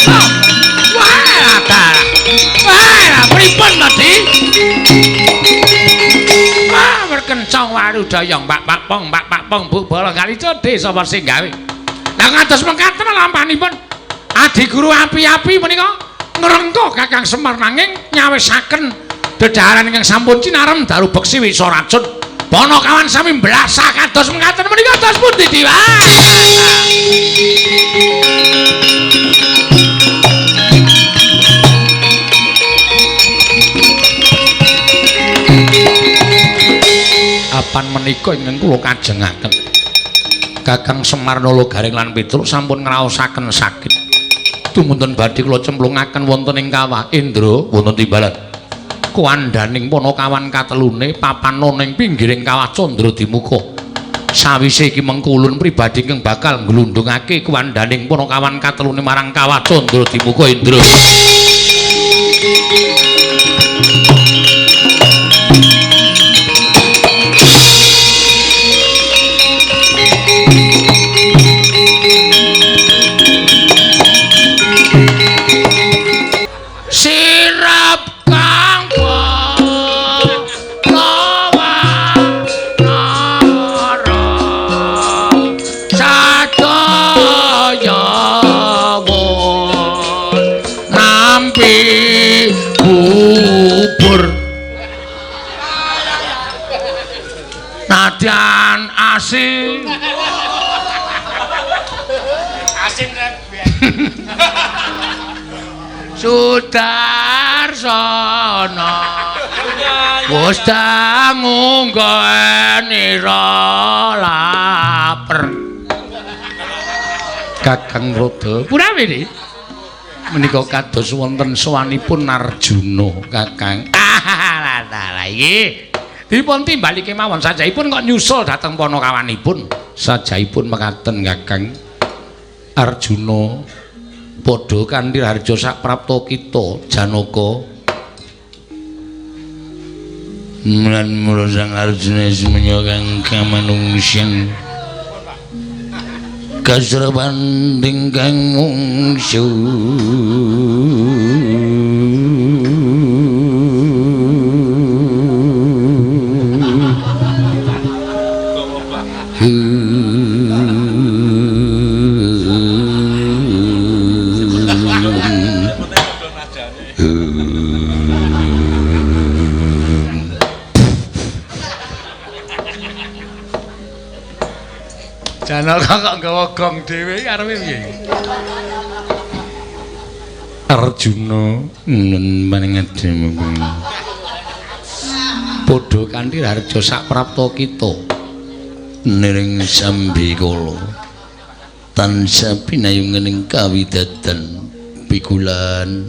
Wah! Wah, wah, pripun to, Di? Wah, berkencang warudaya Mbak Pak Pong, Mbak Pak Pong Bu Bala Kalica desa sing gawe. Lah ngantos mekaten lampanipun Adi Guru api-api menika ngrengka Kakang Semar nanging nyawisaken dedaharan ingkang sampun cinarem daru beksi wisa racun. Panakawan sami mblasah kados mekaten menika dos pundi Dewa? Apan menika ingkang kula kajengaken Kakang Semar Nala Gareng lan Petruk sampun ngraosaken sakit. Tumunten badhe kula cemplungaken wonten ing kawah Indra wonten timbalan. Kuwandaning panakawan katelune papana ning pinggiring kawah Candra Dimuka. Sawise iki mengkulun pribadi ingkang bakal nglundhungake kuwandaning panakawan katelune marang kawah Candra Dimuka Indra. Sirap kang lawa nara sadaya won nampi bubur nadyan asin asin rebek Sudarsono wis dangu nggonira laper. Kakang Rada punawi niki menika kados wonten sowanipun Arjuna Kakang. Ah lah iki dipun timbali kemawon sajaipun kok nyusul dhateng panakawanipun. Sajaipun mekaten Kakang Arjuna padha kanthi harja saprapta kita Janaka. Lan mula Sang Arjuna semenya kang kamanungsan kasraban ingkang mungsu. Janaka kok nggawa gong dhewe arepe piye? Arjuna nun manengademu. Padha kanthi harja saprapta kita niring sambikala tansah pinayungening kawidadan pikulan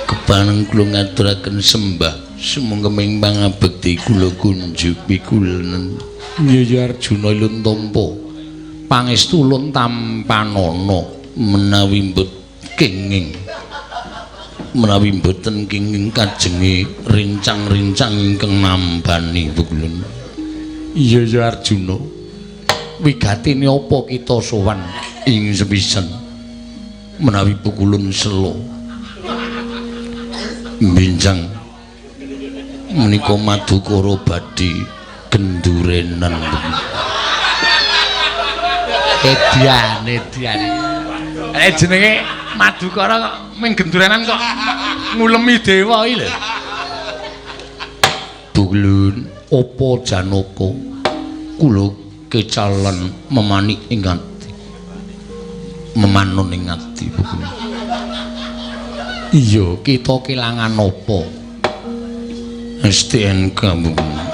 kepaneng kula ngaturaken sembah sumangga ing pangabekti kula kunjuk pikulan. Iya Arjuna ilun tampa pangestu ulun tampanana menawi mbet kenging. Menawi mboten kenging kajenge rincang-rincang ingkang nambani Pukulun. Iya ya Arjuna. Wigatine apa kita sowan ing sepisan menawi Pukulun selo. Benjang menika Madukara badhe gendurenan. Edian, edian. Jenenge Madukara kok ming gendurenan kok ngulemi dewa iki lho. Pukulun, apa Janaka? Kula kecalan memanik ing ati. Memanun ing ati Pukulun. Iya, kita kelangan apa? STNK Pukulun.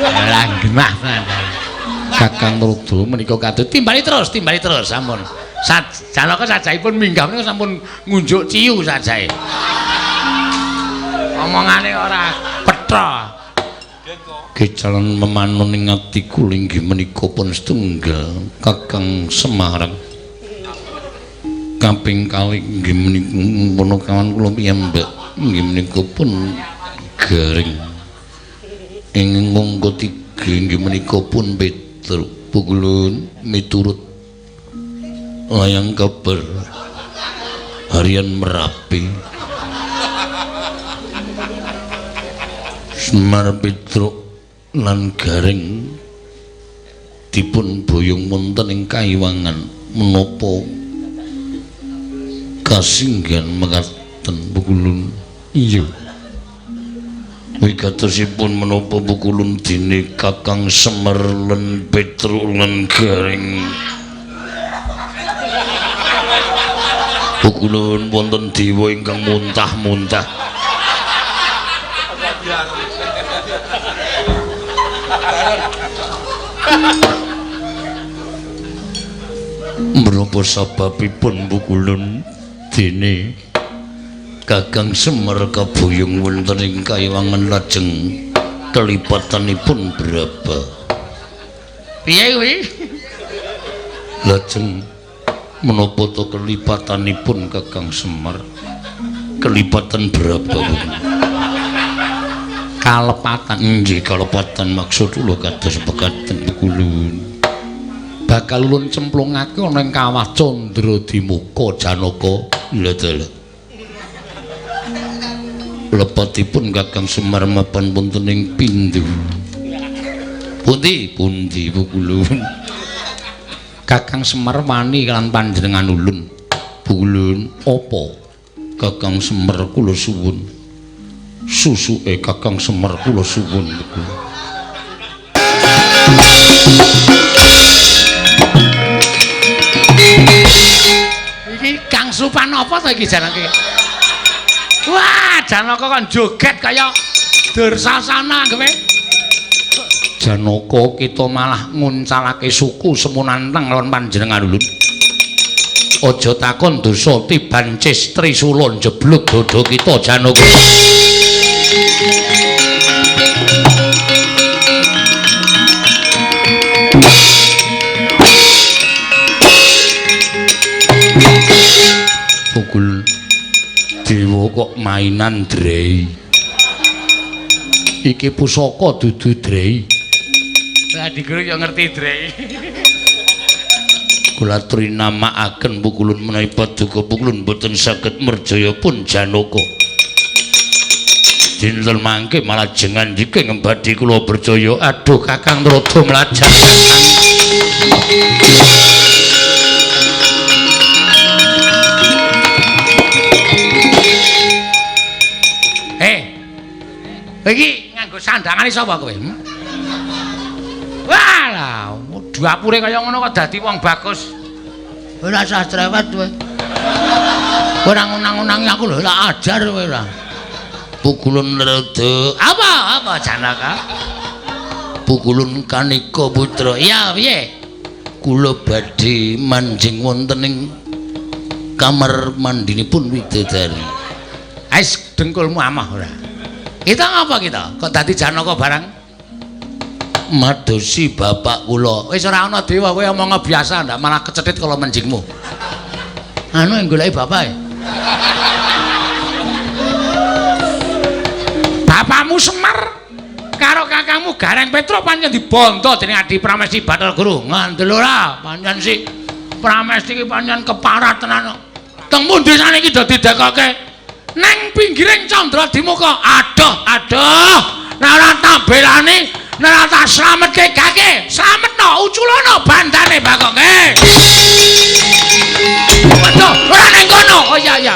Lah genah tenan. Kakang Rudra menika kados timbali terus sampun. Janaka sajaipun minggah menika sampun ngunjuk ciu sajae. Omongane ora petha. Kecalan memanun ing ati kula inggih menika pun setunggal Kakang Semarang. Kaping kalih inggih menika punakawan kula piyambak inggih menika pun garing. Ing angka 3 inggih menika pun Petruk Pukulun miturut layang kabar harian Merapi. Semar Petruk lan Gareng dipun boyong wonten ing kayiwangan menapa kasinggihan mekaten Pukulun. Iya. Wigatosipun menapa Pukulun dene Kakang Semar lan Petruk lan Gareng. Pukulun wonten dewa ingkang muntah-muntah. Menapa sababipun Pukulun dene Kakang Semar kaboyong wonten ing kayiwangan lajeng kelipatanipun berapa? Piye kuwi? Lajeng menapa to kelipatanipun Kakang Semar? Kelipatan berapa? Kalepatan. Nggih, kalepatan maksud kula kados pekaten Pukulun. Bakal ulun cemplungake ana ing kawah Candradimuka Janaka. Lha dalah. Lepatipun Kakang Semar mapan wonten ing pindhu. Pundi? Pundi Pukulun? Kakang Semar wani lan panjenengan ulun. Pukulun, apa? Kakang Semar kula suwun. Susuke Kakang Semar kula suwun. Iki Kang Supan apa to iki janake? Wah, Janaka kon joget kaya Dursasana kowe. Janaka kita malah nguncalake suku semunantang lawan panjenengan ulun. Aja takon dosa tiban cis trisula njeblug dada kita Janaka. Pukul dewa kok mainan drei. Iki pusaka dudu drei. Lah diguru yo ngerti drei. Kula aturi namakaken Pukulun menawi paduka Pukulun boten saged merjaya pun Janaka. Dinten mangke malah jengan jike ngembadi kula berjaya. Aduh Kakang Rada mlajak Kakang. Iki nganggo sandangane sapa kowe? Wah, lah dapure kaya ngono kok dadi wong bagus. Ora usah cerewet kowe. Ora ngunang-unangi aku lho, tak ajar kowe ora. Pukulun rada. Apa? Apa Janaka? Pukulun Kanika putra. Iya, piye? Kula badhe manjing wonten ing kamar mandinipun widodari. Ais dengkulmu amah ora. Kita ngapa kita? Kok dadi Janaka barang? Madosi bapak kula. Wis ora ana dewa kowe omong biasa ndak malah kecethit kala menjingmu. Anu yang goleki bapake. Bapakmu Semar karo kakangmu Gareng Petruk pancen dibondo dening Adi Pramesti Bathara Guru. Ngandel ora pancen si Pramesti iki pancen keparat tenan. Teng pundi saniki do didekoke? Neng pinggiring Candra Dimuka. Aduh, aduh. Nek ora tak belani, nek ora tak slametke gage, slametno uculono bandane Bagong. Waduh, ora neng kono. Oh iya iya.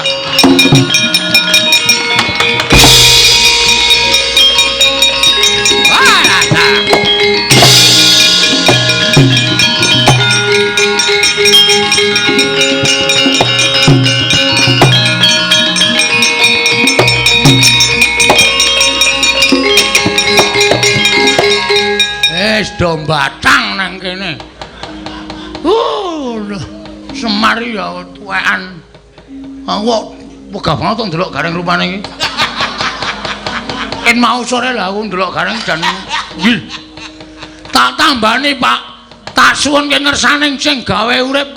Wis do mbatang nang kene. Semar ya tuwekan. Aku kok wegah banget to ndelok Gareng rupane iki. Ken mau sore lah aku ndelok Gareng jan nggih. Tak tambani, Pak. Tak suwunke ngersane sing gawe urip.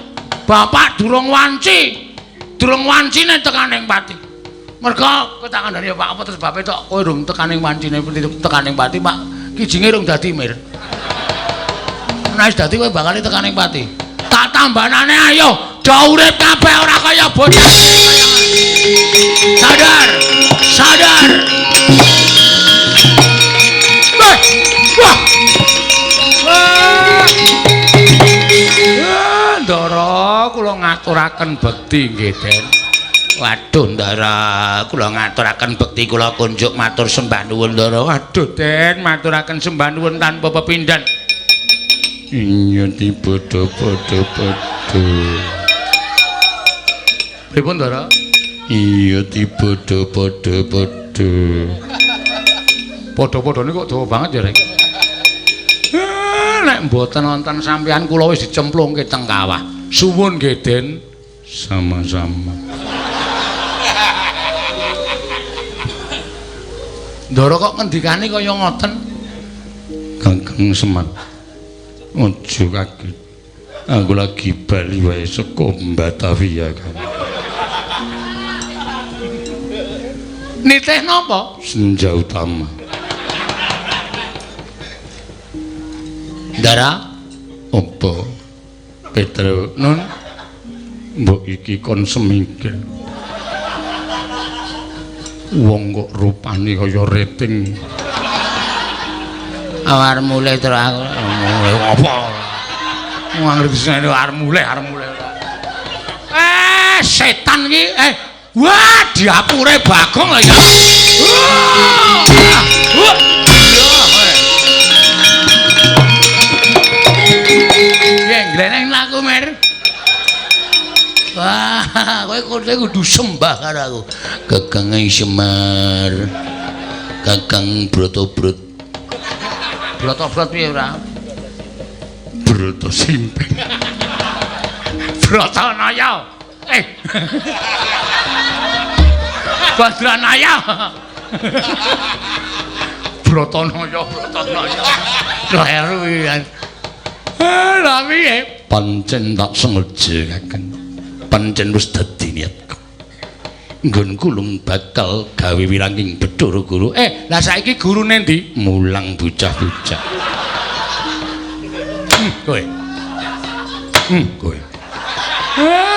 Bapak durung wanci. Durung wancine tekaning pati. Merga kowe tak kandhani ya, Pak, apa terus bape tok kowe durung tekaning wancine tekaning pati, Pak. Kijinge rung dadi mir. Nek wis dadi kowe bakal tekaning pati. Tak tambanane ayo, do urip kabeh ora kaya bocah. Sadar, sadar. Wah. Wah. Ndara, kula ngaturaken bekti nggih, Den. Waduh, Ndara, kula ngaturaken bekti kula kunjuk matur sembah nuwun, Ndara. Waduh, Den, maturaken sembah nuwun tanpa pepindhan. Iya dipadha-padha-padha. Pripun, Ndara? Iya dipadha-padha-padha. Padha-padhane kok dawa banget ya, Rek. Nek mboten wonten sampeyan kula wis dicemplungke teng kawah. Suwun nggih, Den. Sama-sama. Ndara kok ngendikane kaya ngoten? Kakang Semar. Aja kaget. Aku lagi bali wae saka Batavia kan. Nitih napa? Senja utama. Ndara, apa? Petro nun mbok iki kon semingkir. Wong kok rupane kaya rating. Arep mulih terus aku. Apa? Wong ngerti senene arep mulih, arep mulih. Setan iki. Wah, diapure Bagong lho ya. Wah. Gleneng laku, Mer. Wah, kowe kudu sembah karo aku. Kakange Semar. Kakang Brotobrot. Brotobrot piye ora? Broto simping. Brotonaya. Badranaya. Brotonaya, Brotonaya. Kleru iki. Lah piye? Pancen tak sengaja kakang. Pancen wis dadi niatku. Nggonku lung bakal gawe wiranging Bathara Guru. Lah saiki gurune ndi? Mulang bocah-bocah. Kowe. Kowe.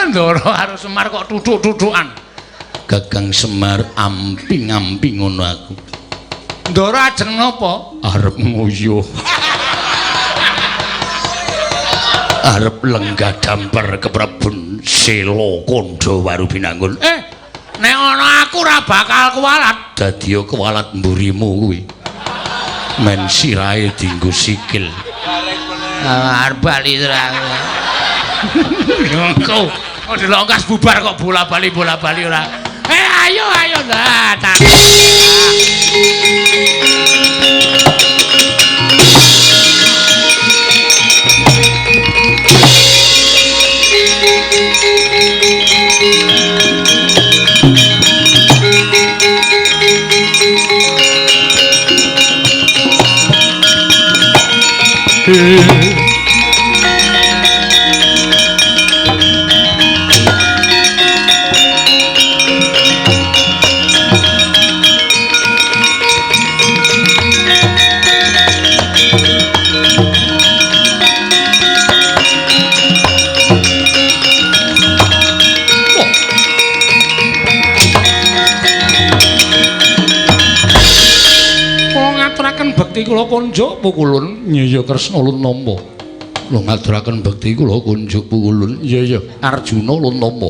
Ndara karo Semar kok tuthuk-tuthukan. Kakang Semar amping-amping ngono aku. Ndara ajeng napa? Arep nguyuh. Arep lenggah damper keprabon Sela Kandha Waru Binangun. Nek ana aku ora bakal kuwalat. Dadi kuwalat mburimu kuwi. Men sirahe dienggo sikil. Arep bali terus. Engko kok dilongkas bubar kok bola-bali bola-bali ora. Ayo ayo lah tak. ngaturaken bekti kula kunjuk pukulun. Iya Kresna ulun nampa. Kula ngaturaken bekti kula kunjuk pukulun. Iya Arjuna ulun nampa.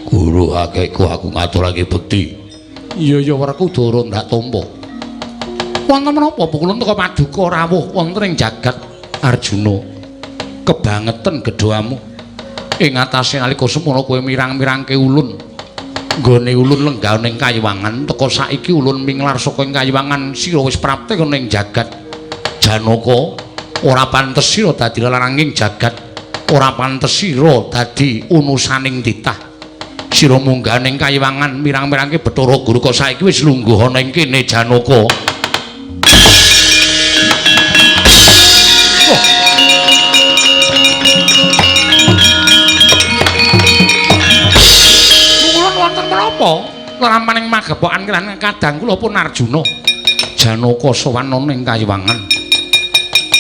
Guru akehku aku ngaturake bekti. Iya Werkudara ndak tampa. Wonten menapa pukulun teka paduka rawuh wonten ing jagat Arjuna. Kebangeten gedhamu ing atase nalika semono kowe mirang-mirangke ulun. Nggone ulun lenggah ning kayiwangan teka saiki ulun minglar saka ing kayiwangan sira wis prapte ning jagat Janaka. Ora pantes sira dadi lelaranging jagat, ora pantes sira dadi unusaning titah. Sira munggah ning kayiwangan mirang-mirangke Bathara Guru kok saiki wis lungguh ana ing kene Janaka. Lerampaning magepokan kelan kadang kula pun Arjuna. Janaka sowan ana ing kayiwangan.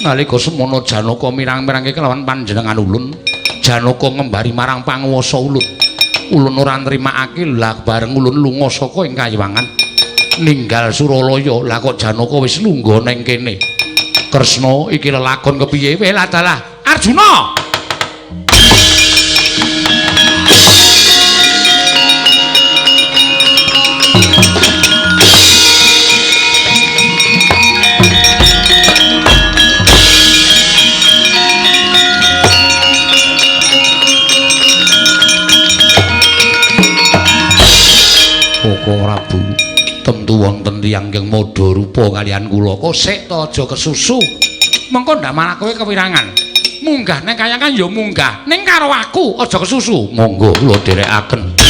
Nalika semono Janaka mirang-mirangke kelawan panjenengan ulun, Janaka ngembari marang panguwasa ulun. Ulun ora nrimakake lah bareng ulun lunga saka ing kayiwangan ninggal Suralaya. Lah kok Janaka wis lungguh nang kene. Kresna iki lelakon kepiye? Weh dalah Arjuna. Koko Prabu, tentu wonten tiyang ingkang madha rupa kaliyan kula. Kosek to aja kesusu. Mengko ndak malah kowe kewirangan. Munggah nang kayangan ya munggah, ning karo aku aja kesusu. Monggo kula dherekaken.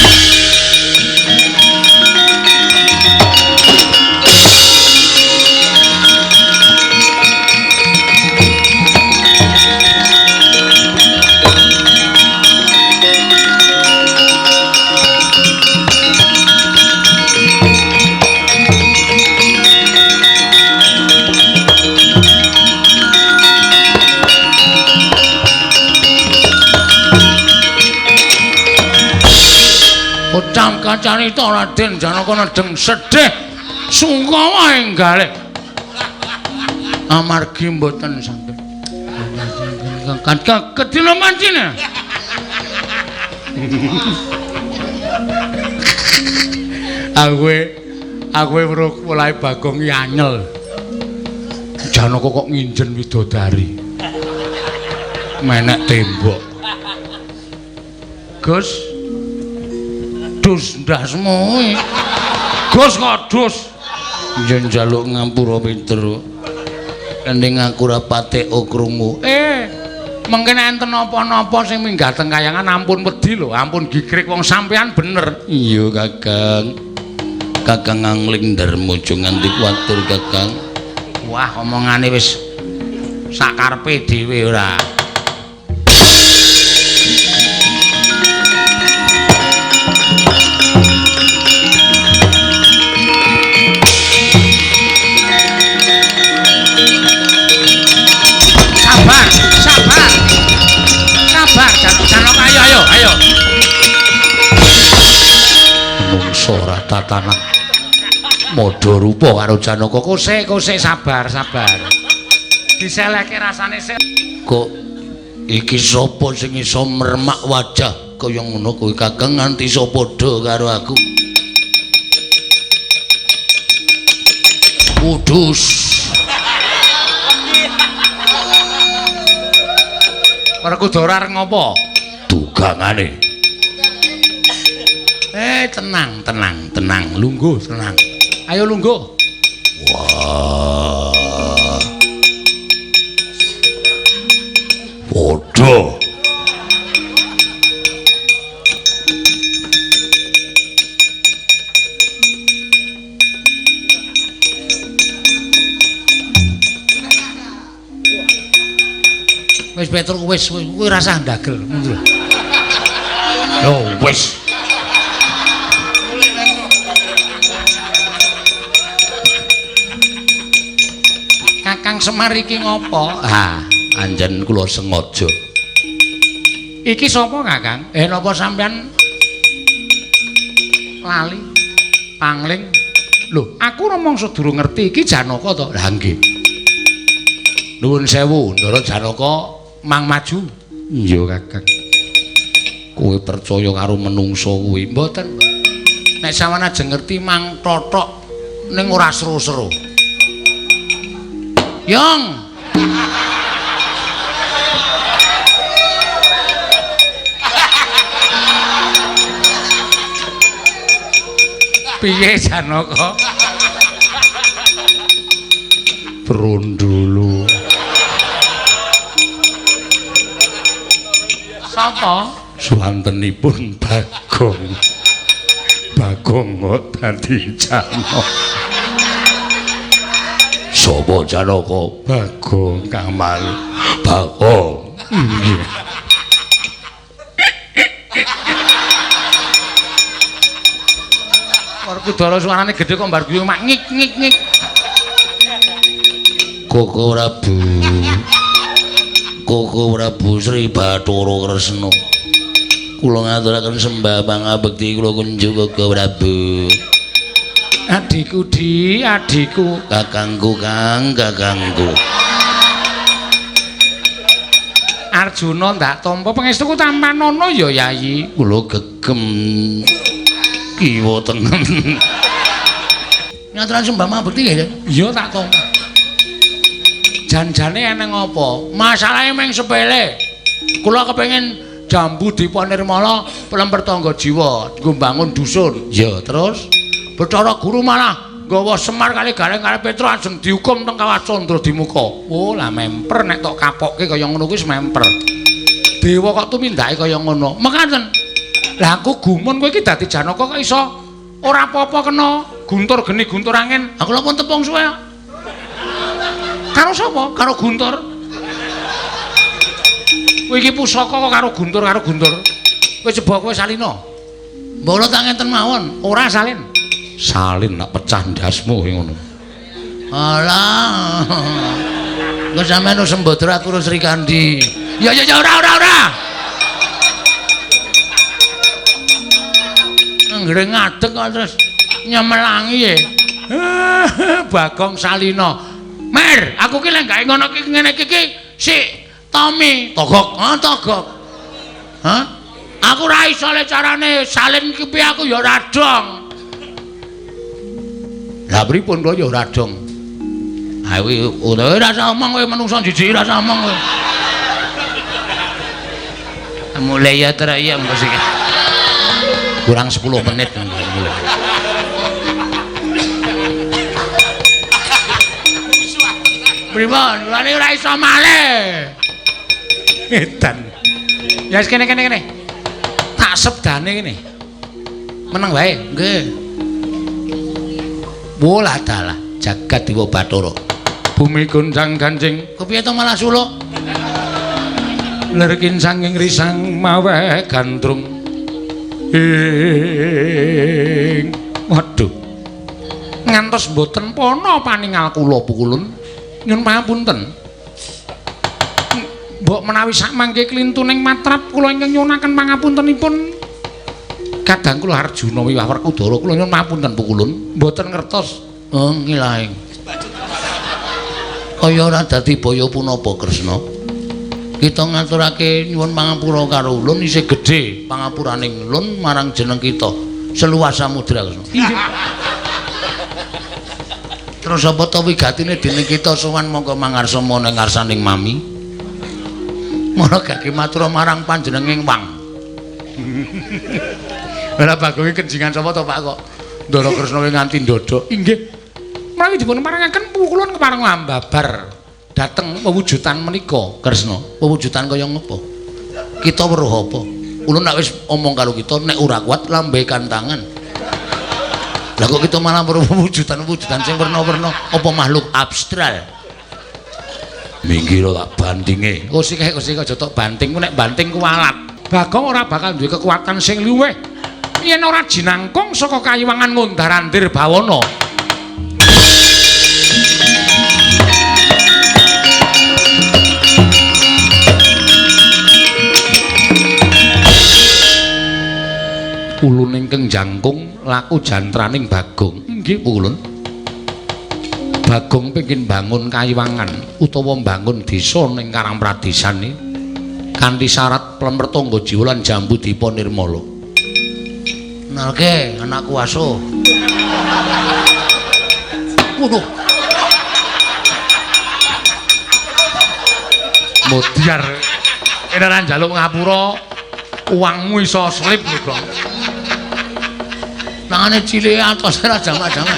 Ucam kacarita Raden Janaka nedeng sedih sungkawa ing galih. Amargi mboten saged. Kedina mancine. Aku weruh polahe Bagong iki anyel. Janaka kok nginjen widodari. Menek tembok. Gus dus ndasmu. Gus kok dus. Yen njaluk ngampura pinter. Ning aku ora patek krungu. Mengkene enten napa-napa sing minggah teng kayangan ampun wedi lho, ampun gigrik wong sampean bener. Iya, Kakang. Kakang angling darma aja nganti kuwatir, Kakang. Wah, omongane wis sakarepe dhewe ora. Sabar, Janaka, ayo, ayo. Mungso ora tatanan. Madha rupa karo Janaka. Kosek, sabar, sabar. Diselehke rasane sik. Kok iki sapa sing iso mermak wajah kaya ngono kuwi, Kakang, nganti iso padha karo aku. Kudus. Werkudara arep ngopo? Dugangane. Tenang, tenang, tenang. Lungguh, tenang. Ayo lungguh. Wah. Padha. Wis Petruk wis kuwi rasah ndagel mundur. Yo wis. Kakang Semar iki ngopo? Ha, anjen kula sengaja. Iki sapa, Kakang? Napa sampean lali pangling? Lho, aku rumangsa durung ngerti iki Janaka to. Lah nggih. Nuwun sewu, Ndara Janaka mang maju. Iya, Kakang. Kowe percaya karo menungsa kuwi? Mboten. Nek sampeyan ajeng ngerti mang tothok ning ora seru-seru. Yong. Piye Janaka? Brondolo. Sapa? Suwantenipun Bagong. Bagong kok dadi Janaka. Sapa Janaka? Bagong Kamal. Bagong. Nggih. Werkudara suarane gedhe kok mbar guyu mak ngik ngik ngik. Koko Prabu. Koko Prabu Sri Bathara Kresna. Kula ngaturaken sembah pangabekti kula kunjuk Koko Prabu. Adhiku Di, adhiku, kakangku Kang, kakangku. Arjuna ndak tampa pangestuku tampanana ya Yayi. Kula gegem kiwa tengen. Ngaturaken sembah pangabekti nggih. Iya tak tampa. Janjane eneng apa? Masalahe mung sepele. Kula kepengin jambu Dipa Nirmala plemper tangga jiwa nggo mbangun dusun. Ya, terus Bathara Guru malah nggawa Semar kali Gareng kali Petruk ajeng dihukum teng Kawah Candra Dimuka. Oh, lah memper nek tok kapokke kaya ngono kuwi wis memper. Dewa kok tumindake kaya ngono. Mekaten. Lah aku gumun kowe iki dadi Janaka kok iso ora apa-apa kena guntur geni guntur angin. Aku lha pun tepung suwe. Karo sapa? Karo Guntur. Kowe iki pusaka kok karo Guntur karo Guntur. Kowe coba kowe salina. Mbok kula tak ngenten mawon. Ora salin. Salin nak pecah ndasmu kowe ngono. Alah. Engko sampeyan wis sembodra aku karo Srikandi. Ya ya ya ora ora ora. Anggere ngadeg kok terus nyemelangi e. Bagong Salina. Mer, aku ki lek gawe ngono ki ngene iki ki si Tommy Togok, ha togok. Hah? Aku ora iso le carane salin ki piye aku ya ora dong. Lah pripun kula ya ora dong. Ha kuwi ora usah omong kowe menungso jijik ora usah omong kowe. Mulai ya terayam kok sik. Kurang 10 menit mulai. Pripun? Lane ora iso malih. Edan. Ya wis kene kene kene. Tak sebdane kene. Meneng wae. Nggih. Bola dalah jagat Dewa Bathara. Bumi goncang ganjing. Kepiye to malah suluk? Lerkin sanging risang maweh gandrung. Ing waduh. Ngantos mboten pana paningal kula pukulun. Nyun pangapunten. Mbok menawi sakmangke klintuning matrap kula ingkang nyuwunaken pangapuntenipun. Kadang kula Arjuna wiwah Werkudara kula nyuwun pangapunten pukulun. Mboten ngertos. Oh ngilaing. Kaya ora dadi baya punapa Kresna. Kita ngaturake nyuwun pangapura karo ulun isih gedhe pangapuraning ulun marang jeneng kita seluas samudra Kresna. Inggih. Terus apa to wigatine dene kita sowan mongko mangarsa mana ngarsaning mami. Mara gage matur marang panjenenging wang. Ora bagonge kenjingan sapa to Pak kok Ndara Kresna nganti ndodok. Inggih. Menawi dipun parengaken pukulun kepareng ambabar dhateng pewujudan menika Kresna. Pewujudan kaya ngopo? Kita weruh apa? Ulun nek wis omong karo kita nek ora kuat lambaikan tangan. Lah kok kita malah weruh pewujudan-pewujudan sing werna-werna apa makhluk abstral. Minggir tak bantinge. Oh sik sik aja tok banting ku nek banting kuwalat. Bagong ora bakal duwe kekuatan sing luwih. Yen ora jinangkung saka kayiwangan ngundar-andir bawana. Ulun ingkang jangkung laku jantraning Bagong. Inggih Pukulun. Bagong pengin bangun kayiwangan utawa bangun desa ning Karang Pradesan iki kanthi syarat plemer tangga jiwa lan Jambu Dipa Nirmala. Nalke anakku aso. Waduh. Modiar. Kene ora njaluk ngapura, uangmu iso slip lho, Bang. Tangane cilik atos ora jamak-jamak.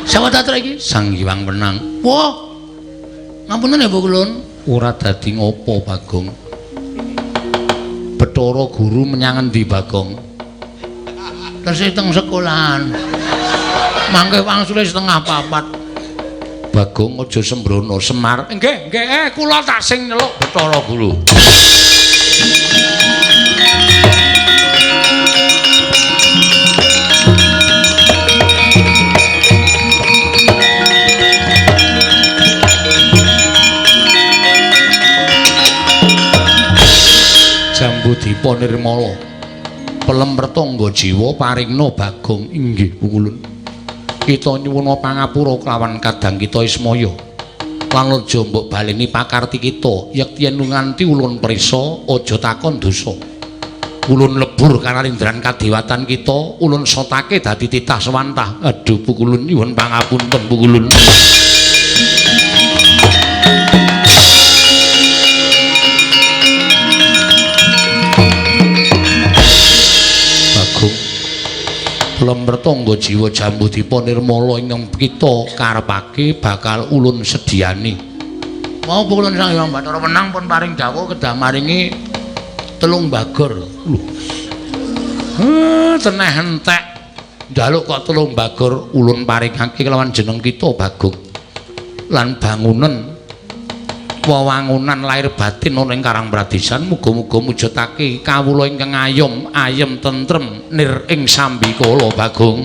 Sapa ta iki? Sang Hyang Wenang. Wah. Ngapunten ya, Pukulun. Ora dadi ngopo, Bagong. Bathara Guru menyang endi, Bagong? Tesih teng sekolahan. Mangke wangsule 3:30. Bagong aja sembrono, Semar. Nggih, nggih, kula tak sing nyeluk Bathara Guru. Jambu Dipa Nirmala. Pelem pertangga jiwa paringna Bagong. Inggih Pukulun. Kita nyuwuna pangapura kelawan kadang kita Ismaya. Lan aja mbok baleni pakarti kita, yekti yen nganti ulun prisa aja takon dosa. Ulun lebur kanalindran kadewatan kita, ulun sotake dadi titah sewantah. Aduh Pukulun, nyuwun pangapunten Pukulun. Lemper tangga jiwa Jambu Dipa Nirmala ingkang kita karepake bakal ulun sediani. Mau Pukulun Sang Hyang Bathara Wenang pun paring dawuh kedah maringi 3 bagor. Lho. Teneh entek. Njaluk kok 3 bagor ulun paringake kelawan jeneng kita Bagong. Lan bangunan wewangunan lahir batin ana ing Karang Pradesan muga-muga mujudake kawula ingkang ayom ayem tentrem nir ing sambikala Bagong.